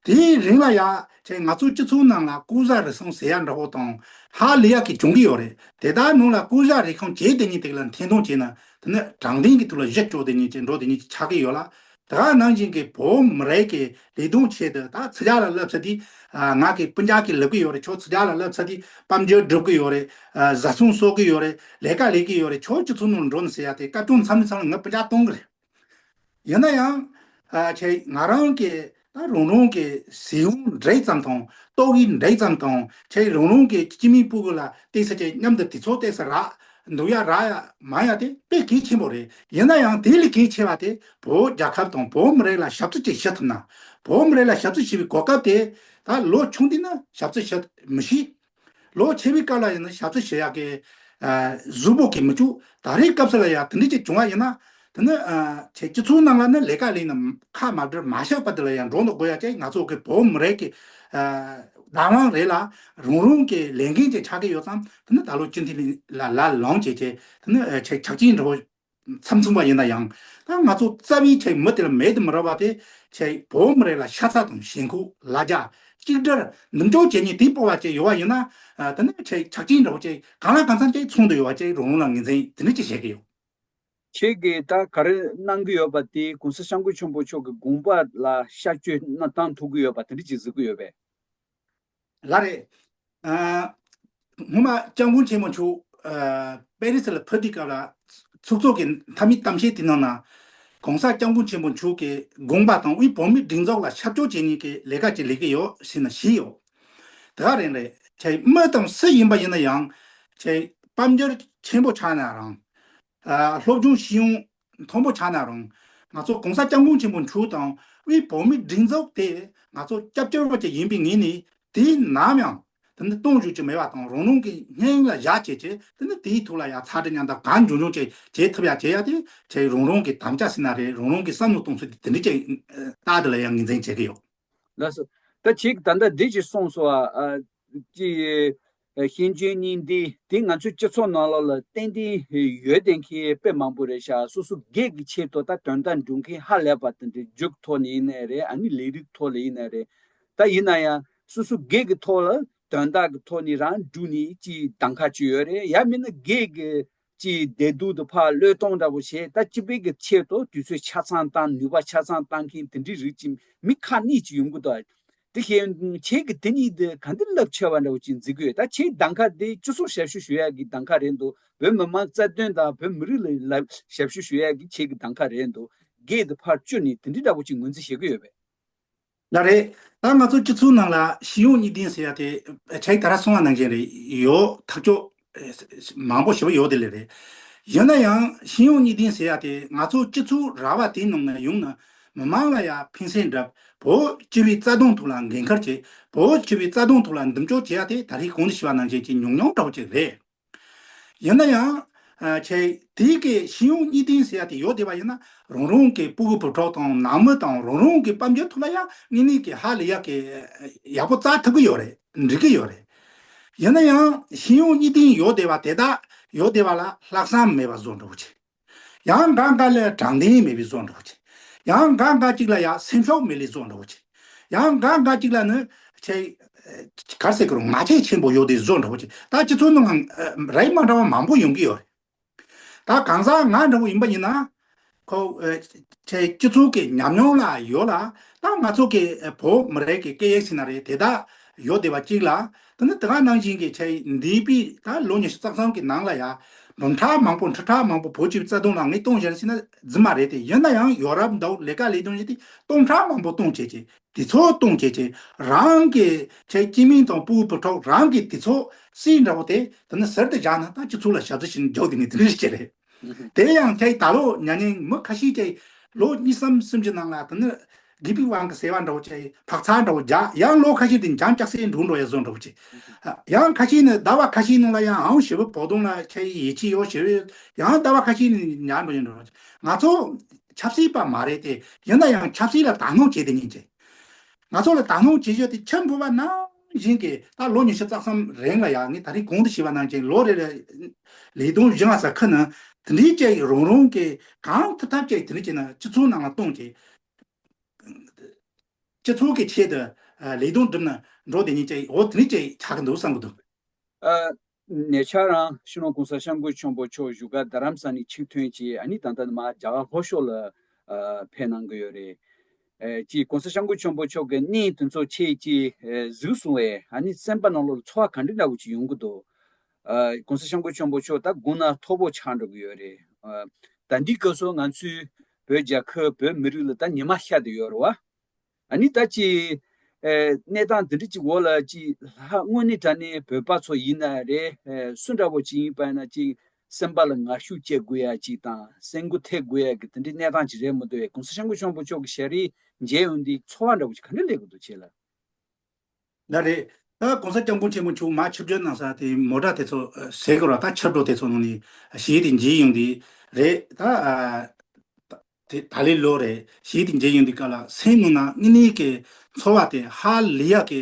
དེའི་རིང་ལ་ཡ་ཆེ། ང་ཚོའི་སྤྱི་ཚོགས་ནང་ལ་སྐུ་ཞབས་རེ་ཟུང་ཟེར་ཡ་འདྲ་པོ་དང་ཧ་ལས་ཡ་གི་བྱུང་གི་ཡོད་རེད། དེ་དག་ནང་ལ་སྐུ་ཞབས་རེ་ཁང་བྱས་དེ་ཉིད་དེ་ལ་འཐེན་གཏོང་བྱས་ན་དེ་ནི་དྲང་བདེན་གྱི་ཐོག་ལ་གཞི་བཅོལ་དེ་ཉིད་ཀྱི་འགྲོ་དེ་ཉིད་ཀྱི་ཆགས་ཀྱི་ཡོད་ལ། དེ་ག་ནང་བཞིན་གྱི་བོད་མི་རིགས་ཀྱི་ལས་དོན་ཆེད་དུ་ད་ཚིག་ཇ་ལ་སླེབས་ཚར་དུས། ཨ། ང་གི་སྤུན་ཀྱག་གིས་ལབ་ཀྱི་ཡོད་རེད། ཁྱོད་ཚིག་ཇ་ལ་སླེབས་ཚར་དུས་དཔལ་འབྱོར་སྒྲུབ་ཀྱི་ཡོད་རེད། ཨ། བཟའ་ཚང་གསོ་གི་ཡོད་རེད། ལས་ཀ་ལས་ཀྱི་ཡོད་རེད། ཁྱོད་སྤྱི་ཚོགས་ནང་འགྲོ་ནས་ཟེར་ཡ་དེ་སྐབས་བཅོ་མཚམས་ནས་མཚམས་ལ་ང་སྤུན་ཀྱག་གཏོང་གི་རེད། ཡིན་ན་ཡང་། ཨ། ཆེ། ང་རང་གི་ད་རང་རང་གི་གཟིགས་ཡོང་འདྲེས་ཙམ་དང་རྟོག་གེ་འདྲེས་ཙམ་དང་ཆེ། རང་རང་གི་སྤྱི་མིའི་སྤུ་གུ་ལ་བལྟས་ས་ཆེ་མཉམ་དུ་དུས་ཚོད་བལྟས་ས་རག་འདུག་ཡ་རག་ཡ་མ་ཡ་དེ་དཔེ་གལ་ཆེན་པོ་རེད། ཡིན་ན་ཡང་དེ་ལས་གལ་ཆེ་བ་དེ་བོད་རྒྱལ་ཁབ་དང་བོད་མི་རིགས་ལ་ཞབས་ཕྱི་ཅིག་ཞུ་ཐུབ་ན། བོད་མི་རིགས་ལ་ཞབས་ཕྱི་ཞུ་བའི་གོ་སྐབས་དེ་ད་ལོ་ཆུང་དུས་ན་ཞབས་ཕྱི་ཞུ་མི་ཤེས། ལོ་ཆེ་བའི་སྐབས་ལ་ཡིན་ན་ཞབས་ཕྱི་ཞུ་ཡག་གི་ཨ་གཟུགས་པོ་གིས་མི་ཆུག་ད་རེས་སྐབས་སུ་ལ་ཡང་དེ་འདྲ་ཅིག་བྱུང་བ་ཡིན་ན། དེ་ནི་ཨ་ཆེ་སྤྱི་ཚོགས་ནང་ལ་ནི་ལས་ཀ་ལས་ནི་ཁ་མ་བྲལ་མ་བཞག་པ་དེ་ལ་ཡང་འགྲོ་འདུག་དགོས་ཡ་ཅིག་ང་ཚོ་གི་བོད་མི་རིགས་ཀྱི་ཨ་བདག་དབང་རེད་ལ། རང་རང་གི་ལས་འགན་ཅིག་ཆགས་ཀྱི་ཡོད་ཙང་དེ་ནི་ད་ལོ་སྤྱི་འཐུས་ལ་ལ་ལངས་བྱས་བྱས་དེ་ནི་ཨ་ཆེ་ཆགས་ཀྱི་འགྲོ། མཚམས་མཚུངས་པ་ཡིན་ན་ཡང་། ད་ང་ཚོ་རྩ་བའི་ཆེད་མི་དེ་ལ་མེད་དུ་མི་རུང་བ་དེ་ཆེད་བོད་མི་རིགས་ལ་ཤ་ཚ་དང་ཞེན་ཁོག་ལ་རྒྱ་གཅིག་སྒྲིལ་མདུན་སྐྱོད་བྱེད་མཁན་དེ་སྤོབས་པ་ཅིག་ཡོད་པ་ཡིན་ན། ཨ་དེ་ནི་ཆེད་ཆགས་ཀྱིན་འགྲོ་ཅིག་གང་ལ་གང་འཚམ་ཅིག་ཚོང་དུ་ཡོད་པ་ཅིག་རང་རང་ལ་ངོས་འཛིན་དེ་འདྲ་ཅིག་བྱེད་ཀྱི་ཡོད། ཁྱེད་ཀྱིས་ད་ག་རེ་གནང་གི་ཡོད་པ་དེ་གོང་ས་སྐྱབས་མགོན་ཆེན་པོ་མཆོག་གི་དགོངས་པ་ལ་ཤར་བསྐྱོད་གནང་བཏང་ཐུབ་ཀྱི་ཡོད་པ་དེ་འདྲ་ཅིག་གཟིགས་ཀྱི་ཡོད་པས། ལགས་རེད། ཨ། སྔོན་མ་སྐྱབས་མགོན་ཆེན་པོ་མཆོག་ཨ། པེ་རི་སི་ལ་ཕེབས་དུས་སྐབས་ལ་ཚོགས་གཙོ་གི་མཐའ་མའི་གཏམ་བཤད་དེ་ནང་ན། གོང་ས་སྐྱབས་མགོན་ཆེན་པོ་མཆོག་གི་དགོངས་པ་དང་དབུས་བོད་མིའི་སྒྲིག་འཛུགས་ལ་ཤར་བསྐྱོད་བྱེད་མཁན་གྱི་ལས་ཀ་ཅིག་ལས་ཀྱི་ཡོད་ཟེར་ནས་བཤད་ཡོད། དེ་ག་རེད་རེད། ཆེ་མི་དང་སུ་ཡིན་པ་ཡིན་ན་ཡང་། ཆེ་དཔལ་འབྱོར་ཆེན་པོ་ཆགས་ན་རང་། ཨ། སློབ་སྦྱོང་ཤེས་ཡོན་མཐོན་པོ་ཆགས་ན་རུང་། ང་ཚོ་གོང་ས་སྐྱབས་མགོན་ཆེན་པོ་མཆོག་དང་དབུས་བོད་མིའི་སྒྲིག་འཛུགས་དེ་ང་ཚོ་སྐྱབས་བཅོལ་བ་ཅིག་ཡིན་པའི་ངོས་ནས་དེ་ནམ་ཡང་དེ་ནི་གཏོང་བཅུག་རྒྱུ་མེད་པ་དང་རང་རང་གི་སྙིང་ལ་བཞག་བྱས་བྱས་དེ་ནི་དེའི་ཐོག་ལ་ཡང་ཚ་དྲི་མཉམ་དང་གང་འབྱུང་འབྱུང་བྱས་བྱེད་ཐུབ་ཡ་བྱེད་ཡ་དེ་ཆེ་རང་རང་གི་དམ་བཅའ་ཟེར་ན་རེད། རང་རང་གི་བསམ་བློ་གཏོང་ཚུལ་དེ་དེ་འདྲ་ཅིག་ལྟ་དེ་ལ་ཡང་ངོས་འཛིན་བྱེད་ཀྱི་ཡོད། ལགས་སོ། ད་ཁྱེད་ད་ལྟ་འདི་ཅིག་གསུངས་སོང་ཨ། ཨ། ཅི། ཨ། ཤེས་འཇོན་གཉིས་ལྡན་དེ་ང་ཚོའི་སྤྱི་ཚོགས་ནང་ལོགས་ལ་ཏན་ཏན་ཡོད་བསྡད་མཁན་དཔེ་མང་པོ་རེད་ཤག་སོ་སོ་སྒེར་གྱི་ཆེད་དུ་ད་དོན་དག་འགྲུབ་མཁན་ཧ་ལས་པ་དེ་འདྲ་རྒྱུགས་ཐོག་ནས་ཡིན་ནའི་རེད། ཨ་ནི་ལས་རིགས་ཐོག་ལ་ཡིན་ནའི་རེད། ད་ཡིན་ན་ཡང་སོ་སོ་སྒེར་གྱི་ཐོག་ལ་དོན་དག་གི་ཐོག་ནས་རང་འགྲུབ་ནས་ཅི་གདམ་ཁ་ཅིག་ཡོད་རེད། ཡང་མིན་ན་སྒེར་གྱི་ཅིག་བདེ་སྡུག་དུ་ཕར་བློས་གཏོང་འདྲ་པོ་བྱས། ད་སྤྱི་པའི་གི་ཆེད་དུ་དུས་ཚོད་ཆ་ཚང་བཏང་ནུས་པ་ཆ་ཚང་བཏང་མཁན་དེ་འདྲའི་རིགས་ཅིག་མི་ཁག་གཉིས་ཅིག་ཡོང་གི་འདུག་དེ་བཞིན་ཁྱེད་ཀྱིས་དེ་གཉིས་དེ་ག་འདྲ་རླབས་ཆེ་བ་འདྲ་པོ་ཅིག་འཛིན་གི་ཡོད། ད་ཁྱེད་གདམ་ཁ་དེ་སྤྱི་ཚོགས་ཞབས་ཞུ་ཞུ་ཡག་གི་གདམ་ཁ་རེད་འདུག་བོད་མི་མང་རྩ་དོན་དང་བོད་མི་རིགས་ལ་ཞབས་ཞུ་ཞུ་ཡག་གི་ཁྱེད་ཀྱི་གདམ་ཁ་རེད་འདུག་སྒེར་དུ་ཕར་བསྐྱུར་ནས་དེ་འདྲའི་འདྲ་པོ་ཅིག་ངོས་འཛིན་བྱེད་ཀྱི་ཡོད་པས། ལགས་རེད། ད་ང་ཚོ་སྤྱི་ཚོགས་ནང་ལ་ཤེས་ཡོན་གཉིས་ལྡན་ཟེར་ཡ་དེ་ཁྱེད་ད་ར་གསུངས་པ་ནང་བཞིན་རེད། ཡོད་ཐག་ཆོད་མང་པོ་ཞེ་པོ་ཡོད་དེ་ལས་རེད། ཡིན་ན་ཡང་ཤེས་ཡོན་གཉིས་ལྡན་ཟེར་ཡ་དེ་ང་ཚོ་སྤྱི་ཚོགས་ར་བ་དེའི་ནང་ན་ཡོང་ན་མི་མང་ལ་ཡ་ཕན་སེམས་འདྲ། བོད་སྤྱི་པའི་རྩ་དོན་ཐོག་ལ་འགན་ཁུར་བྱེད། བོད་སྤྱི་པའི་རྩ་དོན་ཐོག་ལ་མདུན་སྐྱོད་བྱེད་ཡ་དེ་ད་རེས་གོང་དུ་ཞུས་པ་ནང་བཞིན་གྱི་ཉུང་ཉུང་འདྲ་པོ་ཅིག་རེད། ཡིན་ན་ཡང་། ཨ། ཆེ། དེའི་གི་ཤེས་ཡོན་གཉིས་ལྡན་ཟེར་ཡ་དེ་ཡོད་བསྡད་པ་ཡིན་ན་རང་རང་གི་སྤུ་གུ་བུ་ཕྲུག་དང་ནང་མི་དང་རང་རང་གི་དཔལ་འབྱོར་ཐོག་ལ་ཡང་དངོས་གནས་ཀྱི་ཧ་ལས་ཡག་གི་ཡག་པོ་བཙལ་ཐུབ་ཀྱི་ཡོད་རེད། འགྲིག་གི་ཡོད་རེད། ཡིན་ན་ཡང་ཤེས་ཡོན་གཉིས་ལྡན་ཡོད་བསྡད་པ་དེ་དག་ཡོད་བསྡད་པ་ལ་ལྷག་བསམ་མེད་པ་བཟོ་འདྲ་པོ་ཅིག་ཡང་འགའ་འགའ་ལ་དྲང་བདེན་མེད་པའི་བཟོ་འདྲ་པོ་ཅིག་ཡང་འགའ་འགའ་ཅིག་ལ་ཡང་སེམས་ཤུགས་མེད་ལེ་བཟོ་འདྲ་པོ་ཅིག་ཡང་འགའ་འགའ་ཅིག་ལ་ནི་ཆེ། གར་སེ་ཀུ་རུ་ང་ཆེ་ཆེན་པོ་ཡོད་དེ་བཟོ་འདྲ་པོ་ཅིག་ད་སྤྱི་ཚོགས་ནང་རིགས་མ་འདྲ་བ་མང་པོ་ཡོང་གི་ཡོད་རེད། ད་གང་ཟག་ང་འདྲ་པོ་ཡིན་པ་ཡིན་ན། ཁོ། ཨ། ཆེ་སྤྱི་ཚོགས་ཀྱི་ཉམས་མྱོང་ལ་ཡོད་ལ། ད་ང་ཚོ་གི་བོད་མི་རིགས་ཀྱི་སྐད་ཡིག་ཟེར་ན་རེད། དེ་དག་ ཡོད་བསྡད་པ་གཅིག་ལ། དེ་ནི་དེ་ག་ནང་བཞིན་གྱི་ཆ་ཡི་འདས་པའི་ད་ལོ་ཉི་ཤུ་རྩ་གསུམ་གྱི་ནང་ལ་ཡ་འབུམ་ཕྲག་མང་པོ་ཁྲི་ཕྲག་མང་པོ་བོད་སྤྱིའི་རྩ་དོན་ལ་ངས་གཏོང་བཞིན་ཟེར་ན་རྫུན་མ་རེད་དེ། ཡིན་ན་ཡང་ཡོ་རོབ་འདྲ་བོ་ལས་ཀ་ལས་དོན་བྱེད་དུས་སྟོང་ཕྲག་མང་པོ་གཏོང་བྱེད་ཀྱི། དེ་ཚོ་གཏོང་བྱེད་ཀྱི། རང་གི་ཆ་ཡི་སྐྱེ་དམན་དང་སྤུ་གུ་བུ་ཕྲུག་རང་གི་དེ་ཚོ་སྲིད་འདྲ་བོ་དེ་དེ་ནི་ཟུར་དུ་བཞག་ན་ད་སྤྱི་ཚོགས་ལ་ཞབས་ཕྱི་ཞིག་འཇོག་དེ་ནི་དེ་འདྲ་ཞིག་རེད། དེ་ཡང་ཁྱེད་ད་ལོ་ཉ་ཉིན་མི་ཁ་ཤས་ཀྱིས་ལོ་གཉིས་གསུམ་གསུམ་གྱི་ནང་ལ་དེ་ནི་དགེ་བའི་དབང་གིས་ཟེར་བ་འདྲ་བོ་བྱས་འཕག་འཚག་འདྲ་བོ་རྒྱག་ཡང་ལོ་ཁ་ཤས་དེ་འཇམ་ཅག་སེ་འགྲོ་འགྲོ་ཡ་བཟོ་འདྲ་བོ་བྱས། ཡང་ཁ་ཤས་ནི་ཟླ་བ་ཁ་ཤས་ནང་ལ་ཡང་ཨང་ཞེ་པོ་བོད་དོན་ལ་ཁྱེད་ཡིད་ཆེས་ཡོད་ཞེ་པོ་ཡང་ཟླ་བ་ཁ་ཤས་ནི་ཉར་འགྲོ་ཡ་འདྲ་བོ་བྱས། ང་ཚོ་ཆབ་སྲིད་པ་མ་རེད་དེ། ཡིན་ན་ཡང་ཆབ་སྲིད་ལ་དག་སྣང་བྱེད་དེ་ཉིན་བྱས། ང་ཚོ་ལ་དག་སྣང་བྱེད་རྒྱུ་དེ་ཆེན་པོ་བ་ནང་བཞིན་གྱི་ད་ལོ་ཉི་ཤུ་རྩ་གསུམ་རིང་ལ་ཡང་ངས་ད་རིང་གོང་དུ་ཞུས་པ་ནང་བཞིན་ལོ་རེ་རེ་ལས་དོན་བཞི་ལྔ་ཙམ་ཁུར་ནས་དེ་འདྲའི་ཅིག་རང་རང་གི་གང་ཐུབ་ཐབས་ཅིག་དེ་འདྲ་བྱས་ནས་སྤྱི་ཚོགས་ནང་ལ་གཏོང་བྱས། སྤྱི་ཚོགས་ཀྱི་ཆེད་དུ་ལས་དོན་བསྒྲུབས་ནས་འགྲོ་དེ་ཉིན་ཅིག་འོ་དེ་འདྲ་ཅིག་ཆགས་ཀྱི་འདུག་བསམ་གྱི་འདུག། ཨ། ཉེ་ཆར་རང་སྤྱི་ནོར་༸གོང་ས་༸སྐྱབས་མགོན་ཆེན་པོ་མཆོག་བཞུགས་སྒར་རྡ་རམ་ས་ནས་ཆིབས་ཐོན་གྱིས་ཨ་ནི་ད་ལྟ་མར་རྒྱ་གར་ལྷོ་ཕྱོགས་ལ་ཨ་ཕེབས་གནང་གི་ཡོད་རེད། ཨ་ཅིག་༸གོང་ས་༸སྐྱབས་མགོན་ཆེན་པོ་མཆོག་གི་གནས་དེ་ཚོ་ཆེད་ཅིག་ཨ་གཟིགས་སོང་བས་ཨ་ནི་སེམས་པ་ནང་ལོགས་ལ་ཚོར་བ་ག་འདྲ་འདྲ་བོ་ཅིག་ཡོང་གི་འདུག། ཨ་༸གོང་ས་༸སྐྱབས་མགོན་ཆེན་པོ་མཆོག་ད་དགུང་ན་མཐོ་པོ་ཆགས་འགྲོ་གི་ཡོད་རེད། ཨ་ད་འདི་སྐབས་སུ་ང་ཚོའི་བོད་རྒྱལ་ཁབ་བོད་མི་རིགས་ལ་ད་ཉི་མ་ཤར་བསྡད་ཡོད་རེད་བ། ཨ་ནི་ད་ཅི། ཨེ་གནས་སྟངས་འདི་འདྲ་ཅིག་འོག་ལ་ཅི་ལྷག་དངོས་གནས་དྲང་གནས་བོད་པ་ཚོ་ཡིན་ན་རེད། ཨེ་སུ་འདྲ་བོ་ཅིག་ཡིན་པ་ཡིན་ན་ཅིག་སེམས་པ་ལ་ངར་ཤུགས་སྐྱེ་དགོས་ཡ་ཅིག་དང་སེམས་འགུལ་ཐེབས་དགོས་ཡ་གི་དེ་འདྲའི་གནས་སྟངས་ཅིག་རེད་མི་འདུག་ཨེ། ༸གོང་ས་༸སྐྱབས་མགོན་ཆེན་པོ་མཆོག་གི་ཞལ་རས་མཇལ་ཡོང་དུས་ཚོར་བ་འདྲ་བོ་ཅིག་ག་འདྲ་སླེབས་ཀྱི་འདུག་ཁྱེད་ལ། ལགས་རེད། ད་༸གོང་ས་༸སྐྱབས་མགོན་ཆེན་པོ་མཆོག་མར་ཆིབས་བསྒྱུར་གནང་ས་དེ་མོ་ཊ་དེ་ཚོ་ཟེར་དགོས་ར་ད་ཆིབས་གྲོགས་དེ་ཚོ་ནང་ནས་ཞལ་དེ་མཇལ་ཡོང་དུས་རེད་ད། དེ་ད་ལོའི་ལོ་རེ་ཞིག་དེ་མཇལ་ཡོང་དུས་སྐབས་ལ་སེམས་ནང་ན་དངོས་གནས་ཀྱི་ཚོར་བ་དེ་ཧ་ལས་ཡག་གི་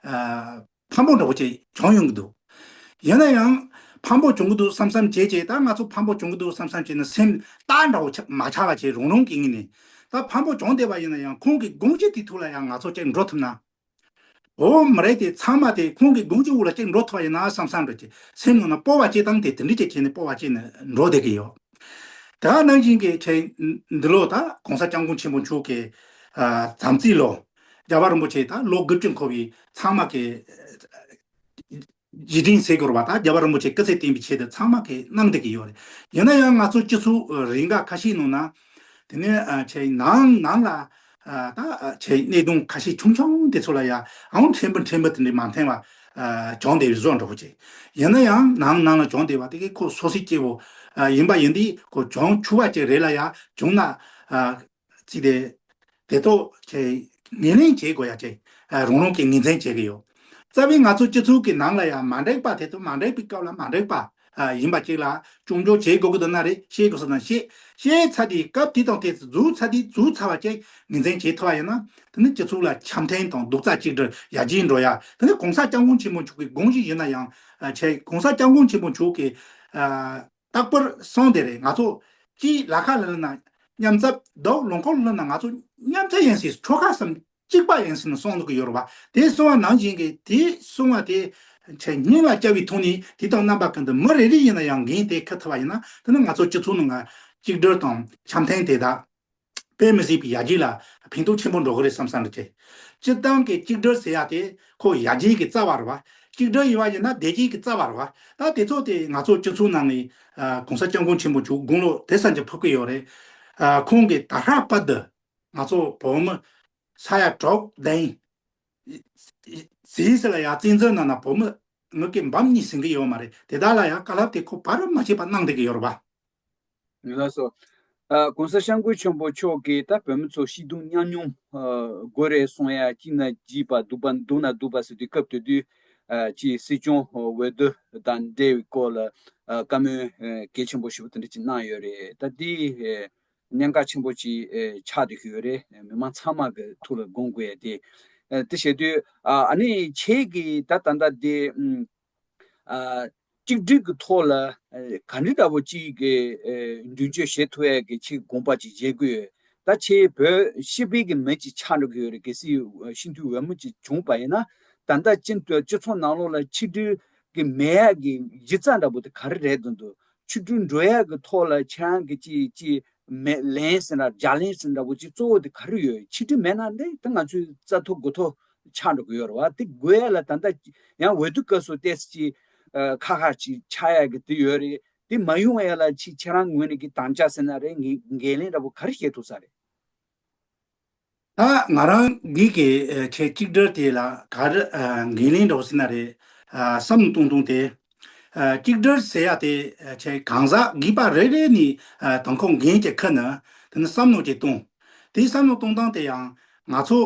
ཨ་ཕངས་པོ་འདྲ་བོ་ཅིག་བྱུང་ཡོང་གི་འདུག། ཡིན་ན་ཡང་ཕངས་པོ་བྱུང་གི་འདུག་བསམ་བསམ་བྱས་བྱས་ད་ང་ཚོ་ཕངས་པོ་བྱུང་གི་འདུག་བསམ་བསམ་བྱས་ན་སེམས་རྟགས་འདྲ་བོ་ཆགས་མ་ཆགས་པ་བྱས་རང་རང་གི་ངོས་ནས་ད་ཕངས་པོ་བྱུང་བསྡད་པ་ཡིན་ན་ཡང་ཁོང་གི་དགོངས་གཞི་དེ་ཐུགས་ལ་ཡང་ང་ཚོ་ཅིག་འགྲོ་ཐུབ་ན། འོ་མི་རེད་དེ་ཚང་མ་དེ་ཁོང་གི་དགོངས་གཞི་འོག་ལ་ཅིག་འགྲོ་ཐུབ་པ་ཡིན་ན་བསམ་བསམ་རེད་ཅེས་སེམས་ནང་ན་སྤོབས་པ་སྐྱེ་སྟངས་དེ་དེ་འདྲ་ཅིག་བྱས་ནས་སྤོབས་པ་སྐྱེས་ནས་འགྲོ་བསྡད་ཀྱི་ཡོད། དེ་ག་ནང་བཞིན་གྱི་ཆེད་འདི་ལོ་ད་༸གོང་ས་༸སྐྱབས་མགོན་ཆེན་པོ་མཆོག་གི་ཨ་བྱམས་བརྩེའི་ལོ། རྒྱལ་བ་རིན་པོ་ཆེ་ད་ལོ་དགུ་བཅུ་འཁོར་བའི་ཚང་མ་གི་རྗེས་དྲན་ཟེར་དགོས་རེད་པ། ད་རྒྱལ་བ་རིན་པོ་ཆེ་སྐུ་ཚེ་བརྟན་པའི་ཆེད་དུ་ཚང་མ་གིས་གནང་བསྡད་ཀྱི་ཡོད་རེད། ཡིན་ན་ཡང་ང་ཚོ་སྤྱི་ཚོགས་རེ་འགའ་ཁ་ཤས་ནང་ན་དེ་ནས་ཨ་ཆེ་ནང་ནང་ལ་ཨ་ད་ཨ་ཆེ་གནད་དོན་ཁ་ཤས་ཆུང་ཆུང་དེ་ཚོ་ལ་ཡང་ཨང་ཕྲན་བུ་ཕྲན་བུ་དེ་འདྲའི་མ་མཐུན་པ་ཨ་བྱུང་བསྡད་པའི་བཟོ་འདྲ་པོ་ཅིག། ཡིན་ན་ཡང་ནང་ནང་ལ་བྱུང་བསྡད་པ་དེ་གས་ཁོ་སོ་སོའི་སྐྱེ་བོ་ཨ་ཡིན་པ་ཡིན་དུས་ཁོ་བྱུང་ཆུག་པ་ཅིག་རེད་ལ་ཡང་བྱུང་ན་ཨ། ཅིག་དེ། དེ་ཐོག་ཁྱེད་ངོས་ལེན་བྱེད་དགོས་ཡ་ཅིག་ཨ་རང་རང་གིས་ངོས་འཛིན་བྱེད་ཀྱི་ཡོད། རྩ་བའི་ང་ཚོ་སྤྱི་ཚོགས་ཀྱི་ནང་ལ་ཡང་མ་འགྲིག་པ་དེ་ཚོ་མ་འགྲིག་པའི་སྐབས་ལ་མ་འགྲིག་པ་ཨ་ཡིན་པ་ཅིག་ལ་སྐྱོན་བརྗོད་བྱེད་དགོས་ཀྱི་འདུག་ན་རེད། བཤད་དགོས་ས་དང་བཤད། བཤད་ཚར་དུས་སྐབས་དེ་དང་དེ་ཚོ་རྫོགས་ཚར་དུས་རྫོགས་ཚར་བ་ཅིག་ངོས་འཛིན་བྱེད་ཐུབ་པ་ཡིན་ན་དེ་ནི་སྤྱི་ཚོགས་ལ་འཆམ་མཐུན་དང་རྡོག་རྩ་གཅིག་སྒྲིལ་ཡར་རྒྱས་འགྲོ་ཡ། དེ་ནི་༸གོང་ས་༸སྐྱབས་མགོན་ཆེན་པོ་མཆོག་གི་དགོངས་གཞི་ཡིན་ན་ཡང་ཨ་ཆེ་༸གོང་ས་༸སྐྱབས་མགོན་ཆེན་པོ་མཆོག་གི་ཨ། རྟག་པར་གསུངས་དེ་རེད། ང་ཚོ་སྤྱིའི་ལ་ཁ་ལ་ལ་ན་མཉམ་ཚབ་འདུག་ལུང་ཁོག་ལ་ལ་ན་ང་ཚོ་མཉམ་ཚབ་ཡིན་ཟེར་ཁྲོ་ཁ་སམ་གཅིག་པ་ཡིན་ཟེར་ནས་གསུངས་འདུག་གི་ཡོད་རེད་བ། དེ་གསུངས་པ་ནང་བཞིན་གྱི་དེ་གསུངས་པ་དེ་ཆེ་སྙིང་ལ་བཅངས་པའི་ཐོག་ནས་དེ་དང་རྣམ་པ་ཀུན་ཏུ་མི་རེ་རེ་ཡིན་ན་ཡང་འགན་དེ་འཁུར་ཐུབ་པ་ཡིན་ན་དེ་ནི་ང་ཚོ་སྤྱི་ཚོགས་ནང་ང་གཅིག་སྒྲིལ་དང་འཆམ་མཐུན་དེ་དག་དཔེ་མི་སྲིད་པའི་ཡར་རྒྱས་ལ་ཕན་ཐོགས་ཆེན་པོ་འགྲོ་གི་རེད་བསམ་བསམ་རེད་ཅེ། སྤྱིར་བཏང་གི་གཅིག་སྒྲིལ་ཟེར་ཡ་དེ་ཁོ་ཡར་རྒྱས་ཀྱི་རྩ་བ་རེད་བ། གཅིག་སྒྲིལ་ཡོད་པ་ཡིན་ན་བདེ་སྐྱིད་ཀྱི་རྩ་བ་རེད་བ། ད་དེ་ཚོ་དེ་ང་ཚོ་སྤྱི་ཚོགས་ནང་ནས་ཨ་༸གོང་ས་༸སྐྱབས་མགོན་ཆེན་པོ་མཆོག་དགུང་ལོ་དེ་ཙམ་གྱི་ཕེབས་ཀྱི་ཡོད་རེད། ཨ་ཁོང་གིས་ད་ལྟ་བར་དུ་ང་ཚོ་བོད་མི་ས་ཡ་དྲུག་བདུན་ཟིན་ཟིན་ལ་ཡ་བཙན་འཛུལ་ནང་ན་བོད་མི་ངུ་སྐད་འབབ་གཉིས་ཟིན་གྱི་ཡོད་མ་རེད། དེ་དག་ལ་ཡང་བཀའ་སློབ་དེ་ཁོ་བར་མ་ཆད་པ་གནང་བསྡད་ཀྱི་ཡོད་རེད་བ། ལགས་སོ། ཨ་༸གོང་ས་༸སྐྱབས་མགོན་ཆེན་པོ་མཆོག་གིས་ད་བོད་མི་ཚོ་སྐྱིད་སྡུག་མཉམ་མྱོང་ཨ་དགོས་རེད་གསུང་ཡ། སྐྱིད་ན་སྐྱིད་པ་སྡུག་པ་སྡུག་ན་སྡུག་པ་ཟེར་དུས་སྐབས་དེ་དུས་ཨ་ཅིག་སྲིད་སྐྱོང་འོས་བསྡུ་དང་འབྲེལ་བའི་སྐོར་ལ་ཨ་བཀའ་མོལ་ཨ་གལ་ཆེན་པོ་ཞེ་པོ་དེ་འདྲ་ཅིག་གནང་ཡོད་རེད། ད་འདི་ཨ་གནད་འགག་ཆེན་པོ་ཅིག་ཨ་ཆགས་བསྡད་ཀྱི་ཡོད་རེད། མི་མང་ཚང་མ་གི་ཐུགས་ལ་དགོངས་དགོས་ཡ་དེ་ཨ་དེ་བྱེད་དུས་ཨ་ཨ་ནི་ཁྱེད་ཀྱིས་ད་ད་ལྟ་དེ་ཨ། གཅིག་སྒྲིལ་གྱི་ཐོག་ལ་ཨ་ག་འདྲ་འདྲ་པོ་གཅིག་གི་ཨ་མདུན་སྐྱོད་བྱེད་ཐུབ་ཡས་ཀྱི་ཆེད་དགོངས་པ་ཅིག་བཞེས་དགོས་ཡོད། ད་ཁྱེད་བོད་སྤྱི་པའི་གི་མི་ཅིག་ཆགས་འགྲོ་གི་ཡོད་རེད། གལ་སྲིད་སྤྱི་འཐུས་འོས་མི་ཅིག་བྱུང་པ་ཡིན་ན་ད་ལྟ་སྤྱི་སྤྱི་ཚོགས་ནང་ལོགས་ལ་ཆིག་སྒྲིལ་གྱི་མེད་ཡས་ཀྱི་གཞི་རྩ་འདྲ་པོ་དེ་ག་རེ་རེད་འདུག་འདུག་ཆིག་སྒྲིལ་འགྲོ་ཡས་ཀྱི་ཐོག་ལ་ཁྱེད་རང་གི་ཅིག་ཅིག་མེད་ལན་ཟེར་ན་རྒྱ་ལན་ཟེར་འདྲ་པོ་ཅིག་གཙོ་བོ་དེ་ག་རེ་ཡོད། ཆིག་སྒྲིལ་མེད་ན་འདི་ད་ང་ཚོའི་རྩ་ཐོ་དགུ་ཐོ་ ཆགས་འགྲོ་གི་ཡོད་རེད་བ། དེ་དགོས་ཡ་ལ་ད་ལྟ་ཡང་འོས་བསྡུ་སྐབས་སུ་ཏོག་ཙམ་ཅིག་ཁག་ཁག་ཅིག་ཆགས་ཡ་གི་དེ་ཡོད་རེད། དེ་མ་ཡོང་ཡ་ལ་ཅིག་ཁྱེད་རང་ངོས་ནས་གི་དམ་བཅའ་ཟེར་ན་རེད། འགན་འགན་ལེན་འདྲ་པོ་ག་རེ་བྱེད་ཐུབ་ས་རེད། ད་ང་རང་གིས་གི་ཨ་ཆེ་གཅིག་སྒྲིལ་དེ་ལ་ག་རེ་ཨ་འགན་ལེན་འདྲ་པོ་ཟེར་ན་རེད། ཨ་བསམ་བློ་གཏོང་སྟངས་དེ་ཨ་གཅིག་སྒྲིལ་ཟེར་ཡ་དེ་ཨ་ཆེ་གང་ཟག་སྒེར་པ་རེ་རེ་ནས་ཨ་དང་ཁོང་འགན་ཅིག་ཁུར་ནས་དེ་ནས་བསམ་བློ་ཅིག་གཏོང་། དེ་བསམ་བློ་གཏོང་སྟངས་དེ་ཡང་ང་ཚོ་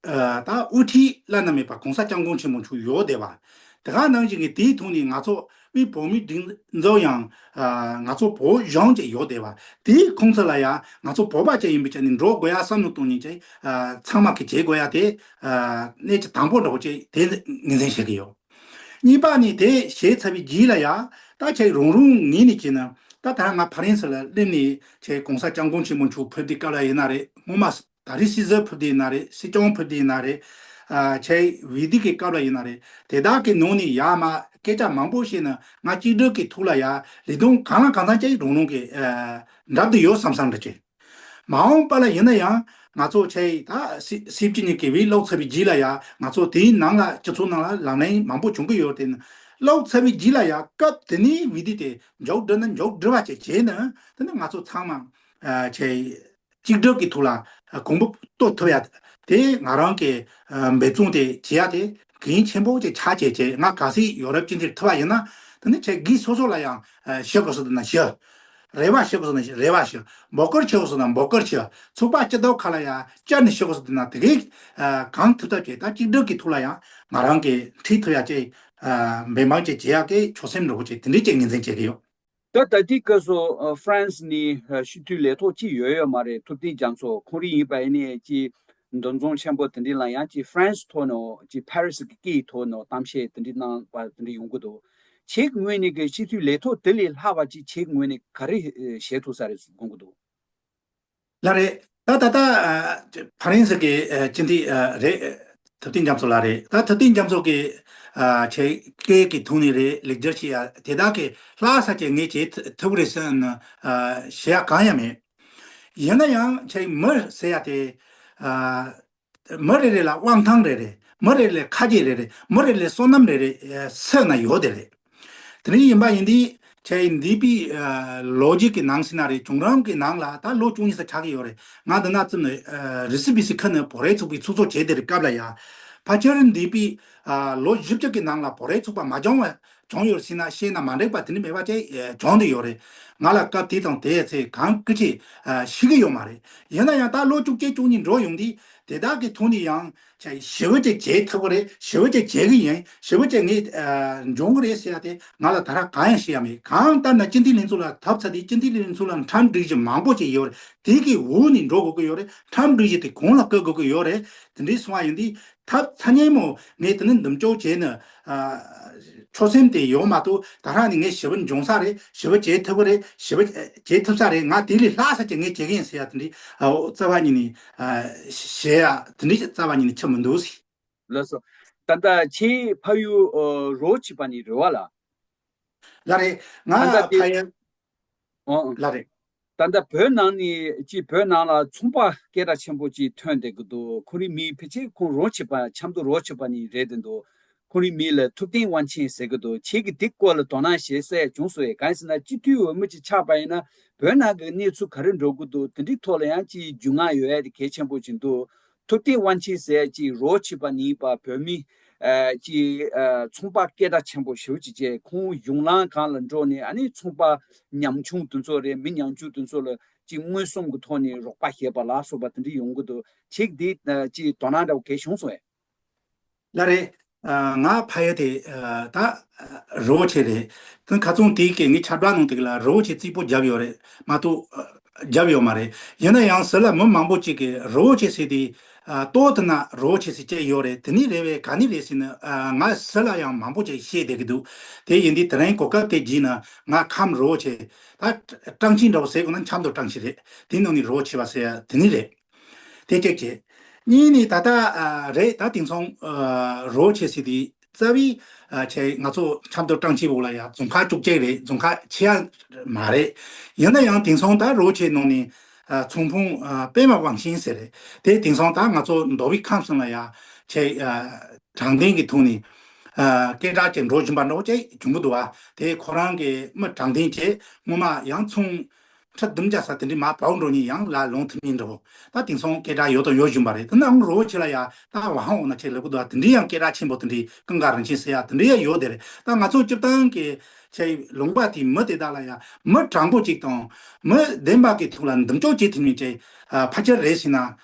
ཨ་ད་དབུ་ཁྲིད་བླ་ན་མེད་པ་གོང་ས་སྐྱབས་མགོན་ཆེན་པོ་མཆོག་ཡོད་བསྡད་པ། དེ་ག་ནང་བཞིན་གྱི་དེའི་ཐོག་ནས་ང་ཚོ་དབུས་བོད་མིའི་སྒྲིག་འཛུགས་ཡང་ཨ་ང་ཚོ་བོད་གཞུང་ཅིག་ཡོད་བསྡད་པ། དེའི་ཁོངས་ཚུད་ལ་ཡང་ང་ཚོ་བོད་པ་ཅིག་ཡིན་པའི་ཆ་ནས་འགྲོ་དགོས་ཡ་བསམ་བློ་གཏོང་མཁན་ཅིག་ཨ་ཚང་མ་གིས་བྱེད་དགོས་ཡ་དེ་ཨ་གནད་ཀྱི་དང་པོ་འདྲ་པོ་ཅིག་དེ་ངོས་འཛིན་བྱེད་ཀྱི་ཡོད། གཉིས་པ་ནི་དེ་བྱས་ཚར་བའི་རྗེས་ལ་ཡང་ད་ཁྱེད་རང་རང་ངོས་ནས་བྱས་ན་ད་ད་ང་ཕ་རན་སི་ལ་སླེབས་ནས་ཁྱེད་གོང་ས་སྐྱབས་མགོན་ཆེན་པོ་མཆོག་ཕེབས་དུས་སྐབས་ལ་ཡིན་ན་རེད། སྔོན་མ་ད་རེས་སྲིད་ཟུར་ཕེབས་དུས་ཡིན་ན་རེད། སྲིད་སྐྱོང་ཕེབས་དུས་ཡིན་ན་རེད། ཨ་ཁྱེད་འོས་བསྡུ་གི་སྐབས་ལ་ཡིན་ན་རེད། དེ་དག་གི་ནང་ནས་ཡར་མར་སྐད་ཆ་མང་པོ་བཤད་ན་ང་གཅིག་སྒྲིལ་གི་ཐོག་ལ་ཡ་ལས་དོན་གང་ལ་གང་འཚམ་ཅིག་རང་རང་གི་ཨ་འགྲུབ་བསྡད་ཡོད་བསམ་བསམ་འདྲ་ཅིག་མ་འོངས་པ་ལ་ཡིན་ན་ཡང་ང་ཚོ་ཆེ་ད་སི་སི་བཅུ་གཉིས་ཀྱི་བའི་ལོག་ཚར་བའི་རྗེས་ལ་ཡ་ང་ཚོ་དེའི་ནང་ལ་སྤྱི་ཚོགས་ནང་ལ་ལག་ལེན་མང་པོ་བྱུང་གི་ཡོད་དེ། ལོག་ཚར་བའི་རྗེས་ལ་ཡ་སྐབས་དེ་ནས་འོས་བསྡུ་དེ་མཇུག་བསྒྲིལ་ན་མཇུག་བསྒྲིལ་བ་བཅས་བྱས་ན་དེ་ནི་ང་ཚོ་ཚང་མ་ཆེ་གཅིག་སྒྲིལ་གྱི་ཐོག་ལ་གོང་བུ་གཏོད་ཐུབ་ཡ་དེ་ང་རང་གི་འབད་བརྩོན་དེ་བྱེད་ཡ་དེ་གལ་ཆེན་པོ་ཅིག་ཆགས་བྱས་བྱས། ང་གལ་སྲིད་ཡོ་རོབ་སྤྱི་འཐུས་ཐུབ་པ་ཡིན་ན་དེ་ནི་ཆེ་སྒེར་སོ་སོ་ལ་ཡང་ཞུ་དགོས་སོ་དེ་ན་ཞུ། རེ་བ་ཞུ་དགོས་སོ་ན་རེ་བ་ཞུ། འབོད་སྐུལ་ཞུ་དགོས་སོ་ན་འབོད་སྐུལ་ཞུ། ཚོགས་པ་སྤྱི་ཚོགས་ཁག་ལ་ཡང་བཅར་ནས་ཞུ་དགོས་སོ་དེ་ན་དེ་གས་གང་ཐུབ་ཐབས་བྱས་ད་གཅིག་སྒྲིལ་གྱི་ཐོག་ལ་ཡང་ང་རང་གི་ཁྲིད་ཐུབ་ཡ་ཅིག་འབད་བརྩོན་ཅིག་བྱེད་ཡ་གི་ཆོད་སེམས་འདྲ་པོ་ཅིག་དེ་འདྲས་ཅིག་ངོས་འཛིན་བྱེད་ཀྱི་ཡོད། ད་ད་ལྟའི་སྐབས་སུ་ཨ་ཧྥ་རན་སི་ནས་ཨ་སྤྱི་འཐུས་ལས་ཐོག་ཅིག་ཡོད་ཡོད་མ་རེད། ཐུབ་བསྟན་རྒྱ་མཚོ་ཁོང་རང་ཡིན་པ་ཡིན་ནའི་ཅིག་འདུ་འཛོམས་ཆེན་པོ་དེ་འདྲ་ལ་ཡང་ཅིག་ཧྥ་རན་སི་ཐོག་ནས་ཅིག་ཕ་རི་སི་གི་སྐད་ཐོག་ནས་གཏམ་བཤད་དེ་འདྲ་གནང་བ་དེ་འདྲ་ཡོང་གི་འདུག་ཁྱེད་ཀྱི་ངོས་ནས་གི་སྤྱི་འཐུས་ལས་ཐོག་དེ་ལས་ལྷག་པ་ཅིག་ཁྱེད་ཀྱི་ངོས་ནས་ག་རེ་ཨ་བྱེད་ཐུབ་ས་རེད་དགོངས་ཀྱི་འདུག་ལགས་རེད། ད་ད་ལྟ་ཨ་ཕ་རན་སི་གི་ཨ་སྤྱི་འཐུས་ཨ་རེད། ཐུབ་བསྟན་རྒྱ་མཚོ་ལགས་རེད། ད་ཐུབ་བསྟན་རྒྱ་མཚོ་གི་ཨ་ཆེ་སྐད་ཀྱི་ཐོག་ནས་རེད། ལེགས་སྒྱུར་བྱེད་ཡ་དེ་དག་གི་ལྷག་ས་ཅིག་ངས་བྱེད་ཐུབ་ཀྱི་རེད་ཟེར་ན་ཨ་བྱེད་ཡ་གང་ཡང་མེད། ཡིན་ན་ཡང་ཆེ་མི་ཟེར་ཡ་དེ་ཨ་མི་རེ་རེ་ལ་དབང་ཐང་རེ་རེ། མི་རེ་རེ་ལ་ཁ་རྗེ་རེ་རེ། མི་རེ་རེ་ལ་བསོད་ནམས་རེ་རེ་ཨ་ཚུར་ན་ཡོད་དེ་རེད། དེ་འདྲ་ཡིན་པ་ཡིན་དུས་ཆེ་འདས་པའི་ཨ་ལོ་རྒྱུས་ཀྱི་ནང་ཟེར་ན་རེད། བྱུང་རིམ་གྱི་ནང་ལ་ད་ལོ་བཅུ་གཉིས་ཙམ་ཆགས་ཀྱི་ཡོད་རེད། ང་འདི་ན་ཙམ་ནས་ཨ་རི་སི་བི་སི་ཁུལ་ནས་བོད་རིགས་ཚོགས་པའི་ཚོགས་གཙོ་བྱས་བསྡད་རེད། སྐབས་ལ་ཡ་ཕལ་ཆེར་འདས་པའི་ཨ་ལོ་བཞི་བཅུ་གི་ནང་ལ་བོད་རིགས་ཚོགས་པ་མ་བྱུང་བ་བྱུང་ཡོད་ཟེར་ན་བཤད་ན་མ་འགྲིག་པ་དེ་འདྲ་མེད་པ་ཅིག་ཨ་བྱུང་བསྡད་ཡོད་རེད། ང་ལ་སྐབས་དེ་དང་དེའི་ཚེ་གང་སྐད་ཆ་ཨ་ཤེས་ཀྱི་ཡོད་མ་རེད། ཡིན་ན་ཡང་ད་ལོ་བཅུ་གཅིག་བཅུ་གཉིས་འགྲོ་ཡོང་དུས་དེ་དག་གི་ཐོག་ནས་ཡང་ཆ་ཞི་བ་ཅིག་བྱེད་ཐུབ་ཀྱི་རེད། ཞི་བ་ཅིག་བྱེད་ཀྱི་ཡིན། ཞི་བ་ཅིག་ངས་ཨ་འབྱུང་གི་རེད་ཟེར་ཡ་དེ་ང་ལ་ད་ར་གང་ཡང་བཤད་ཡ་མེད། གང་ལྟར་ན་སྤྱི་འཐུས་ལྷན་ཚོགས་ལ་ཐོབ་ཚར་དུས་སྤྱི་འཐུས་ལྷན་ཚོགས་ལ་ཁྲིམས་སྒྲིག་གཞི་མང་པོ་ཅིག་ཡོད་རེད། དེ་གི་འོག་ནས་འགྲོ་དགོས་ཀྱི་ཡོད་རེད། ཁྲིམས་སྒྲིག་གཞི་དེ་གོང་ལ་བཀུར་དགོས་ཀྱི་ཡོད་རེད། དེ་འདྲའི་སོང་བ་ཡིན་དུས་ཐབས་ཚ་ཉེ་མོ་ངས་དེ་ནི་འདུམ་གཅོག་བྱས་ནས་ཨ་ཆོད་སེམས་དེ་ཡོད་མ་གཏོགས་ད་རང་ནི་ངས་ཞི་བ་འབྱུང་ས་རེད། ཞི་བ་བྱེད་ཐུབ་ཀྱི་རེད། ཞི་བ་བྱེད་ཐུབ་ས་རེད། ང་དེ་ལས་ལྷག་ས་ཅིག་ངས་བྱེད་ཀྱི་ཡིན་ཟེར་ཡ་དེ་འདྲའི་ཨ་འོ་རྩ་བ་ཉིད་ནས་ཨ་བཤད་ཡ་དེ་འདྲའི་རྩ་བ་ཉིད་ནས་ཆེ་མི་འདུག་ཟེར། ལགས་སོ། ད་ལྟ་ཁྱེད་ཕ་ཡུལ་ཨ་རོ་བྱེད་པ་ནས་རེད་བ་ལ། ལགས་རེད། ང་ད་ལྟ་དེ་ཕ་ཡུལ། ཨོ། ལགས་རེད། ད་ལྟ་བོད་ནང་ནས་ཅིག་བོད་ནང་ལ་ཚོང་པ་སྐད་གྲགས་ཆེན་པོ་ཅིག་ཐོན་བསྡད་ཀྱི་འདུག་ཁོ་རའི་མིང་ཕལ་ཆེར་ཁོང་རོ་བྱེད་པ་ཆབ་མདོ་རོ་བྱེད་པ་ནས་རེད་བསྡད་འདུག་ཁོ་རའི་མིང་ལ་ཐུབ་བསྟན་དབང་ཆེན་ཟེར་གྱི་འདུག་ཁྱེད་ཀྱིས་དེ་སྐོར་ལ་དོ་སྣང་བྱེད་ས་བྱུང་སོང་ངས། གང་ཡིན་ཟེར་ན་སྤྱི་འཐུས་འོས་མི་ཅིག་ཆགས་པ་ཡིན་ན་བོད་ནང་གི་གནས་ཚུལ་ག་རེ་འགྲོ་གི་འདུག་དེ་འདྲའི་ཐོག་ལ་ཡང་ཅིག་རྒྱུས་མངའ་ཡོད་ཡ་དེ་གལ་ཆེན་པོ་ཅིག་འདུག་ཐུབ་བསྟན་དབང་ཆེན་ཟེར་ཡ་ཅིག་རོ་བྱེད་པ་ནི་པ་བོད་མི་ཨ་ཅིག་ཨ་ཚོང་པ་སྐད་གྲགས་ཆེན་པོ་ཞེ་པོ་ཅིག་བྱས། ཁོང་གཞུང་ལམ་སྒང་ལ་འགྲོ་ནས་ཨ་ནི་ཚོང་པ་ཉམ་ཆུང་དེ་ཚོ་རེད། མི་ཉམ་ཆུང་དེ་ཚོ་ལ་ཅིག་མངོན་སུམ་གྱི་ཐོག་ནས་རོགས་པ་བྱེད་པ་ལ་སོགས་པ་དེ་འདྲ་ཡོང་གི་འདུག་ཁྱེད་འདི་ཨ་ཅིག་དོ་སྣང་འདྲ་བོ་གལ་བྱུང་སོང་ངས། ལགས་རེད། ཨ་ང་ཕ་ཡུལ་དེ་ཨ་ད་རི་བོ་ཆེ་རེད། དེ་ཁ་སང་དེའི་སྐད་ངའི་ཆར་པ་ནང་དེ་ག་ལ་རི་བོ་ཆེ་རྩིག་པོ་བརྒྱབ་ཡོད་རེད་མ་གཏོགས་ཨ་བརྒྱབ་ཡོད་མ་རེད། ཡིན་ན་ཡང་ཟུར་ལ་མི་མང་པོ་ཅིག་གིས་རི་བོ་ཆེ་ཟེར་དེ་ཨ་ལྟོ་དེ་ན་རི་བོ་ཆེ་ཟེར་བྱས་ཡོད་རེད། དེ་ནི་རེད་པས་ག་ནི་རེད་ཟེར་ན་ཨ་ང་ཟུར་ལ་ཡང་མང་པོ་ཅིག་བཤད་བསྡད་ཀྱི་འདུག་དེ་ཡིན་དུས་དེ་རིང་གོ་སྐབས་དེ་བརྒྱུད་ནས་ང་ཁམས་རི་བོ་ཆེ་ད་ཀྲང་ཅིན་འདྲ་བོ་ཟེར་དགོས་ན་ཆབ་མདོ་ཀྲང་ཅིན་རེད། དེ་ནང་ནས་རི་བོ་ཆེ་བ་ཟེར་ཡ་དེ་ནི་རེད། དེ་གཅིག་བྱས། གཉིས་ནི་ད་ལྟ་ཨ་རེད། ད་དེང་སང་ཨ་རི་བོ་ཆེ་ཟེར་དེ་རྩ་བའི་ཨ་ཆེ་ང་ཚོ་ཆབ་མདོ་ཀྲང་ཅིན་འོག་ལ་ཡ་རྫོང་ཁག་བཅུ་གཅིག་རེད། རྫོང་ཁག་ཆེ་ཡ་མ་རེད། ཡིན་ན་ཡང་དེང་སང་ད་རི་བོ་ཆེ་ནང་ནས་ ཨ་ཚོང་དཔོན་ཨ་པད་མ་དབང་ཆེན་ཟེར་རེད། དེ་དེང་སང་ད་ང་ཚོ་མདོ་དབུས་ཁམས་གསུམ་ལ་ཡ་ཆེ་ཨ་དྲང་བདེན་གྱི་ཐོག་ནས་ཨ་སྐད་གྲགས་ཅན་འགྲོ་བཞིན་པ་འདྲ་བོ་ཅིག་བྱུང་གི་འདུག་བ། དེ་ཁོ་རང་གི་མི་དྲང་བདེན་ཅིག་སྔོན་མ་ཡང་ཚོང་ཁྲི་བདུན་བརྒྱ་ས་དེ་འདྲའི་མ་བབས་འགྲོ་ཉིན་ཡང་ལ་ལོང་ཐུབ་མིན་འདྲ་བོ། ད་དེང་སང་སྐད་གྲགས་ཡོད་དང་ཡོད་བཞིན་པ་རེད། དེ་ནའང་རོ་ཆེ་ལ་ཡ་ད་ཝ་ཧང་འོ་ན་ཆེ་ལེ་གུ་དུ་བ་དེ་འདྲའི་ཡང་སྐད་གྲགས་ཆེན་པོ་དེ་འདྲའི་ཀུན་དགའ་རིན་ཆེན་ཟེར་ཡ་དེ་འདྲའི་ཡང་ཡོད་དེ་རེད། ད་ང་ཚོ་སྤྱིར་བཏང་གི་ཆེ་ལུང་པ་དེའི་མི་དེ་དག་ལ་ཡ་མི་དྲང་པོ་ཅིག་དང་མི་བདེན་པ་གི་ཐོག་ལ་འདུམ་གཅོག་བྱེད་ཐུབ་མིན་ཅིག་ཕལ་ཆེར་རེད་ཟེར་ན་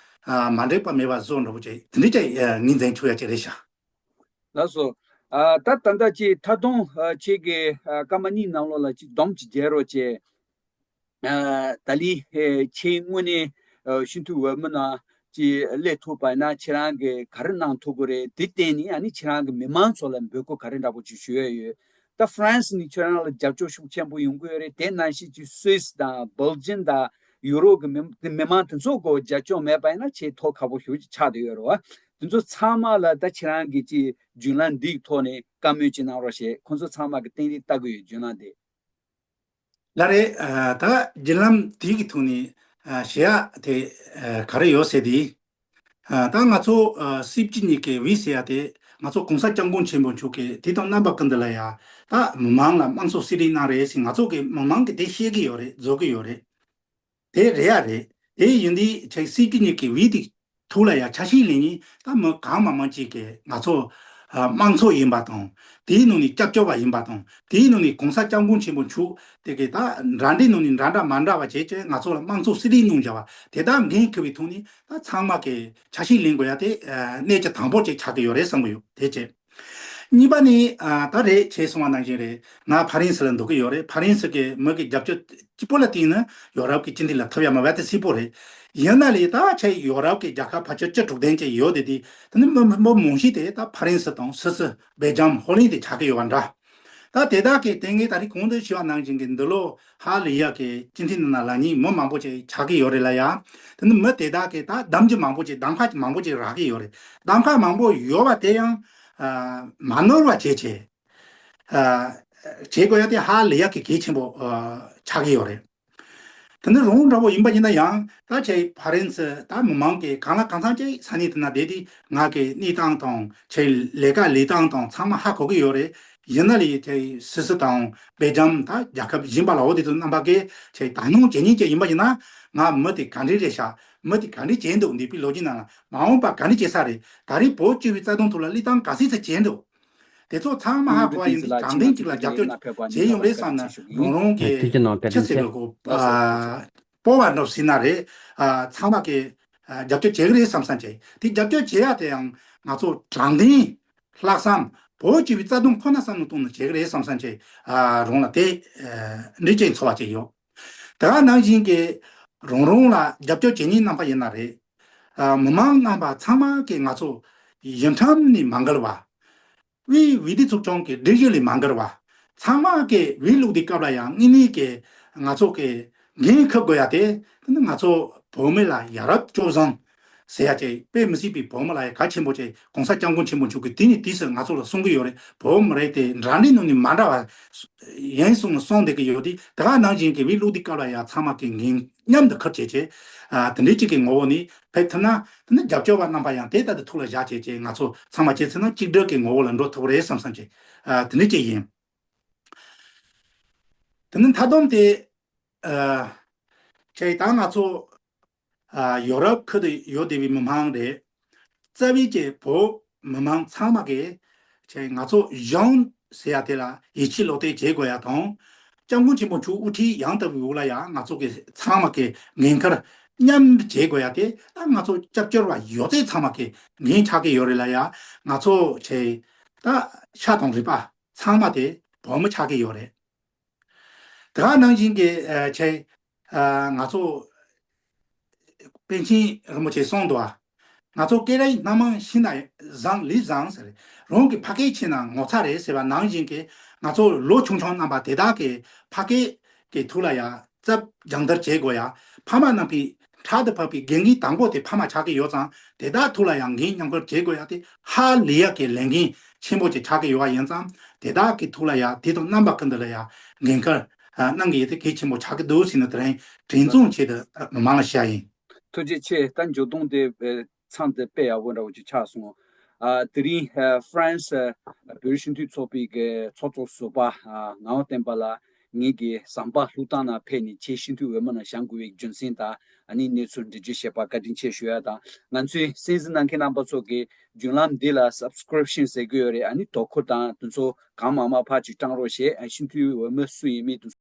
མ་འགྲིག་པ་མེད་པ་བཟོ་འདྲ་བོ་ཅིག་དེ་འདྲའི་ཅིག་ངོས་འཛིན་ཆོག་ཡ་ཅིག་རེད་ཤག་ལགས་སོ། ཨ་ད་ད་ལྟ་ཅིག་མཐའ་སྡོམ་ཨ་ཅིག་གི་ཨ་སྐར་མ་གཉིས་ནང་ལོགས་ལ་ཅིག་སྡོམ་ཅིག་རྒྱག་རོགས་བྱེད། ཨ་ད་ལི་ཨེ་ཁྱེད་དངོས་གནས་ཨ་ཤིན་ཐུ་འོས་མི་ནང་ཅིག་སླེབས་ཐུབ་པ་ཡིན་ན་ཁྱེད་རང་གིས་ག་རེ་གནང་ཐུབ་ཀྱི་རེད། དེ་བརྟེན་ནས་ཨ་ནི་ཁྱེད་རང་གི་མི་མང་ཚོ་ལ་འབོད་སྐུལ་ག་རེ་འདྲ་པོ་ཅིག་ཞུ་ཡ་ཡོད། ད་ཧྥ་རན་སི་ནས་ཁྱེད་རང་ལ་རྒྱབ་སྐྱོར་ཤུགས་ཆེན་པོ་ཡོང་གི་ཡོད་རེད། དེ་ནང་བཞིན་གྱི་སུད་སི་དང་སྦེལ་ཇམ་དང་ཡུ་རོབ་ཀྱི་མི་མི་མང་དེ་ཚོ་གོ་རྒྱབ་སྐྱོར་མེད་པ་ཡིན་ན་ཆེས་ཐོག་ཁག་པོ་ཞེ་པོ་ཅིག་ཆགས་བསྡད་ཡོད་རེད་བ། དེ་ཚོ་ཚང་མ་ལ་ད་ཁྱེད་རང་གིས་ཅིག་བརྒྱུད་ལམ་འདིའི་ཐོག་ནས་བཀའ་མོལ་ཅིག་གནང་རོགས་བྱེད། ཁོང་ཚོ་ཚང་མ་གི་ཏན་ཏན་ལྟ་གི་ཡོད་བརྒྱུད་ལམ་དེ། ལགས་རེད། ཨ་ད་བརྒྱུད་ལམ་དེ་གི་ཐོག་ནས་ཨ་ཞུ་ཡ་དེ་ཨ་ག་རེ་ཡོད་ཟེར་དེ། ཨ་ད་ང་ཚོ་ཨ་སྲིད་སྤྱི་གཉིས་ཀྱི་བི་ཟེར་ཡ་དེ་ང་ཚོ་གོང་ས་སྐྱབས་མགོན་ཆེན་པོ་མཆོག་གིས་དེ་དང་རྣམ་པ་ཀུན་ཏུ་ལ་ཡ་ད་མི་མང་ལ་དམངས་གཙོ་གསོལ་རས་གནང་རེད་ཟེར། ང་ཚོ་གི་མི་མང་གིས་དེ་ཤེས་ཀྱི་ཡོད་རེད། རྫོགས་ཀྱི་ཡོད་རེད། དེ་རེད་ཡ་རེད། དེ་ཡིན་དུས་ཆ་སྲིད་སྤྱི་གཉིས་ཀྱི་བི་དེ་ཐུགས་ལ་ཡ་ཆ་ཤས་ལེན་ནས་ད་མི་གང་མང་མང་ཅིག་གིས་ང་ཚོ་ཨ་དམངས་གཙོ་ཡིན་པ་དང་། དེའི་ནང་ནས་སྐྱབས་བཅོལ་བ་ཡིན་པ་དང་། དེའི་ནང་ནས་གོང་ས་སྐྱབས་མགོན་ཆེན་པོ་མཆོག་དེ་གའི་ད་འདྲ་འདྲའི་ནང་ནས་འདྲ་འདྲ་མ་འདྲ་བ་བྱས་བྱས་ང་ཚོ་ལ་དམངས་གཙོ་གསོལ་རས་གནང་བཞག་པ་དེ་དག་འགན་འཁུར་བའི་ཐོག་ནས་ད་ཚང་མ་གིས་ཆ་ཤས་ལེན་དགོས་ཡ་དེ་ཨ་གནད་ཀྱི་དང་པོ་ཅིག་ཆགས་ཀྱི་ཡོད་རེད་བསམ་གྱི་ཡོད། དེ་བྱས། གཉིས་པ་ནི་ཨ་ད་རེས་ཁྱེད་གསུངས་པ་ནང་བཞིན་རེད། ང་ཕ་རན་སི་ལ་འདུག་གི་ཡོད་རེད། ཕ་རན་སི་གི་མི་གི་རྒྱབ་སྐྱོར་གཅིག་པོ་ལ་བརྟེན་ནས་ཡོ་རོབ་ཀྱི་སྤྱི་འཐུས་ལ་ཐོབ་ཡ་མ་བས་དེ་སྲིད་པོ་རེད། ཡིན་ན་ལས་ད་ཆ་ཡོ་རོབ་ཀྱི་རྒྱལ་ཁབ་ཕལ་ཆེར་བཅུ་དྲུག་དེ་ཅིག་ཡོད་དེ། དེ་དེ་ནི་མི་མི་མང་ཤོས་དེ་ད་ཕ་རན་སི་དང་སུད་སི་སྦེལ་ཇམ་ཧོ་ལན་དེ་ཆགས་ཀྱི་ཡོད་པ་འདྲ། ད་དེ་དག་གི་དེ་ངས་ད་རེས་གོང་དུ་ཞུས་པ་ནང་བཞིན་གྱི་འདི་ལོ་ཧ་ལས་ཡག་གི་སྤྱི་འཐུས་ནང་ལ་ལ་ཉིན་མི་མང་པོ་ཅིག་ཆགས་ཀྱི་ཡོད་རེད་ལ་ཡ། དེ་ནི་མི་དེ་དག་གི་ད་གདམ་རྒྱུ་མང་པོ་ཅིག་གདམ་ཁ་མང་པོ་ཅིག་རག་གི་ཡོད་རེད། གདམ་ཁ་མང་པོ་ཡོད་པ་དེ་ཡང་ཨ་མ་ནོར་བ་བྱེད་ཆེད་ཨ་བྱེད་དགོས་ཡ་དེ་ཧ་ལས་ཡག་གི་གལ་ཆེན་པོ་ཨ་ཆགས་ཀྱི་ཡོད་རེད། དེ་ནི་རང་འདྲ་པོ་ཡིན་པ་ཡིན་ན་ཡང་ད་ཆེ་ཕ་རན་སི་ད་མི་མང་གི་གང་ལ་གང་འཚམ་ཅིག་ས་གནས་དེ་ན་བསྡད་དེ་ང་གི་གནས་སྟངས་དང་ཆེ་ལས་ཀ་ལས་སྟངས་དང་ཚང་མ་ཧ་གོ་གི་ཡོད་རེད། ཡིན་ན་ལས་དེ་སུད་སི་དང་སྦེལ་ཇམ་ད་རྒྱལ་ཁབ་གཞན་པ་ལ་འོ་དེ་ཚོ་རྣམ་པ་གི་ཆེ་ད་ནང་བྱེད་ཉིན་ཅིག་ཡིན་པ་ཡིན་ན་ང་མི་དེ་ག་འདྲས་རེད་ཤག་མི་དེ་ག་འདྲས་བྱས་འདུག་འདས་པའི་ལོ་རྒྱུས་ནང་ལ་མ་འོངས་པ་ག་འདྲས་བྱེད་ས་རེད། ད་རེས་བོད་སྤྱི་པའི་རྩ་དོན་ཐོག་ལ་བློས་བཏང་ག་ཚོད་ཙམ་བྱས་འདུག་དེ་ཚོ་ཚང་མ་ཧ་གོ་བ་ཡིན་དུས་དྲང་བདེན་གཅིག་ལ་རྒྱབ་སྐྱོར་བྱས་ཡོང་རེད་བསམ་ན་རང་རང་གི་ཆི་ཟེར་དགོས་སྤོབས་པ་འདྲ་ཟེར་ན་རེད། ཚང་མ་གི་རྒྱབ་སྐྱོར་བྱེད་ཀྱི་རེད་བསམ་བསམ་བྱས། དེ་རྒྱབ་སྐྱོར་བྱེད་ཡ་དེ་ཡང་ང་ཚོ་དྲང་བདེན་ལྷག་བསམ་བོད་སྤྱི་པའི་རྩ་དོན་ཁོ་ན་བསམ་བློ་གཏོང་ནས་བྱེད་ཀྱི་རེད་བསམ་བསམ་བྱས། རང་ལ་དེ་འདྲི་ཅན་ཚོར་བ་ཅིག་ཡོད། དེ་ག་ནང་བཞིན་གྱི་རང་རང་ལ་རྒྱབ་སྐྱོར་བྱེད་མཁན་རྣམ་པ་ཡིན་ན་རེད། མི་མང་རྣམ་པ་ཚང་མ་གི་ང་ཚོ་ཡུལ་ཁྲིམས་ནས་མ་འགལ་བ། དབུས་འོས་བསྡུ་ཚོགས་ཆུང་གི་སྒྲིག་གཞི་ལས་མ་འགལ་བ། ཚང་མ་གི་འོས་བླུག་དུས་སྐབས་ལ་ཡང་དངོས་གནས་ཀྱི་ང་ཚོ་གི་འགན་འཁུར་དགོས་ཡ་དེ་དེ་ནི་ང་ཚོ་བོད་མི་ལ་ཡ་རབས་སྤྱོད་བཟང་ཟེར་ཡ་ཅིག་དཔེ་མི་སྲིད་པའི་བོད་མི་ལ་ཡ་གལ་ཆེན་པོ་ཅིག་གོང་ས་སྐྱབས་མགོན་ཆེན་པོ་མཆོག་གིས་དུས་ནས་དུས་སུ་ང་ཚོ་ལ་གསུང་གི་ཡོད་རེད། བོད་མི་རིགས་དེ་འདྲ་འདྲའི་ནང་ནས་མ་འདྲ་བ་ཡིན་གསུངས་ནས་གསུངས་བསྡད་ཀྱི་ཡོད་དུས་དེ་ག་ནང་བཞིན་གྱི་འོས་བླུག་དུས་སྐབས་ལ་ཡ་ཚང་མ་གི་འགན་མཉམ་དུ་འཁུར་བྱས་བྱས་དེ་འདྲའི་ཅིག་གི་ངོ་བོ་ནས་ཕེབས་ཐུབ་ན། དེ་ནི་རྒྱབ་སྐྱོར་བ་རྣམ་པ་ཡང་དེ་ལྟར་དུ་ཐུགས་ལ་བཞག་བྱས་བྱས་ང་ཚོ་ཚང་མ་བྱས་ཚུལ་ན་གཅིག་སྒྲིལ་གྱི་ངོ་བོ་ལ་འགྲོ་ཐུབ་རེད་བསམ་བསམ་བྱས། ཨ་དེ་ནི་གཅིག་ཡིན། དེ་ནི་མཐའ་སྡོམ་དེ་ཨ་བྱས་ད་ང་ཚོ་ཨ་ཡོ་རོབ་ཁུལ་དུ་ཡོད་བསྡད་པའི་མི་མང་རེད། རྩ་བའི་ཀྱི་བོད་མི་མང་ཚང་མ་གིས་བྱས་ང་ཚོ་གཞུང་ཟེར་ཡ་དེ་ལ་ཡིད་ཆེས་བློ་གཏད་བྱེད་དགོས་ཡ་དང་། སྐྱབས་མགོན་ཆེན་པོ་མཆོག་དབུ་ཁྲིད་ཡང་དག་པའི་འོག་ལ་ཡང་ང་ཚོ་གི་ཚང་མ་གི་འགན་འཁུར་མཉམ་བྱེད་དགོས་ཡ་དེ་ད་ང་ཚོ་སྐྱབས་བཅོལ་བ་ཡོད་ཚད་ཚང་མ་གི་འགན་ཆགས་ཀྱི་ཡོད་རེད་ལ་ཡ། ང་ཚོ་ཆེ་ད་ཤ་དང་རུས་པ་ཚང་མ་དེ་བོད་མི་ཆགས་ཀྱི་ཡོད་རེད། དེ་ག་ནང་བཞིན་གྱི་ཨ་ཆེ་ཨ་ང་ཚོ་པཎ་ཆེན་རིན་པོ་ཆེས་གསུངས་འདུག་ཨ། ང་ཚོ་སྐད་རིགས་སྣ་མང་ཤེས་ན་བཟང་ལས་བཟང་ཟེར། རང་གི་ཕ་སྐད་ཆེ་ན་ངོ་ཚ་རེད་ཟེར་བ་ནང་བཞིན་གྱི་ང་ཚོ་ལོ་ཆུང་ཆུང་རྣམ་པ་དེ་དག་གི་ཕ་སྐད་ཀྱི་ཐོག་ལ་ཡ་རྩལ་སྦྱང་བརྡར་བྱེད་དགོས་ཡ། ཕ་མ་རྣམས་ཀྱི་ཕྲག་ཏུ་བབས་པའི་འགན་འཁྲི་དང་པོ་དེ་ཕ་མ་ཆགས་ཀྱི་ཡོད་ཙང་དེ་དག་ཐོག་ལ་ཡང་འགན་མཉམ་འཁུར་བྱེད་དགོས་ཡ་དེ་ཧ་ལས་ཡག་གི་ལས་འགན་ཆེན་པོ་ཅིག་ཆགས་ཀྱི་ཡོད་པ་ཡིན་ཙང་དེ་དག་གི་ཐོག་ལ་ཡ་དེ་དང་རྣམ་པ་ཀུན་ཏུ་ལ་ཡ་འགན་འཁུར་ གནང་གི་ཡོད་དེ་གལ་ཆེན་པོ་ཆགས་ཀྱི་འདུག་ཟེར་ནས་དེ་རིང་དྲན་གསོ་ཆེད་དུ་མང་ལ་བཤད་ཡིན། ཐུགས་རྗེ་ཆེ། ད་འཇུ་བསྡོམས་དེ་ཚང་དེ་དཔེ་ཡག་པོ་འདྲ་བོ་ཅིག་ཆགས་སོང་། དེ་རིང་ཧྥ་རན་སི་བོད་རིགས་སྤྱི་འཐུས་ཚོགས་པའི་གི་ཚོགས་གཙོ་ཟུར་པ་ངག་དབང་བསྟན་པ་ལགས་ངེད་ཀྱི་ཟམ་པ་ལྷུག་ཐང་ནང་ཕེབས་ནས་ཁྱེད་སྤྱི་འཐུས་འོས་མི་ནང་བཞེངས་དགོས་པའི་རྒྱུ་མཚན་དང་ཨ་ནི་གནས་ཚུལ་འགྲེལ་བརྗོད་བྱས་པ་བཀའ་དྲིན་ཆེ་ཞུ་ཡ་དང་། ང་ཚོའི་གསན་གཟིགས་གནང་མཁན་རྣམ་པ་ཚོ་གིས་བརྒྱུད་ལམ་འདི་ལ་སབ་སི་ཀི་རིབ་ཤན་ཟེར་གྱི་ཡོད་རེད། ཨ་ནི་དོ་ཁུར་དང་དེ་ཚོ་གང་མང་མང་ཕར་ཅིག་བཏང་རོགས་བྱས། ཨ་སྤྱི་འཐུས་འོས་མི་སུ་ཡིན་མིན་དེ་ཚོ་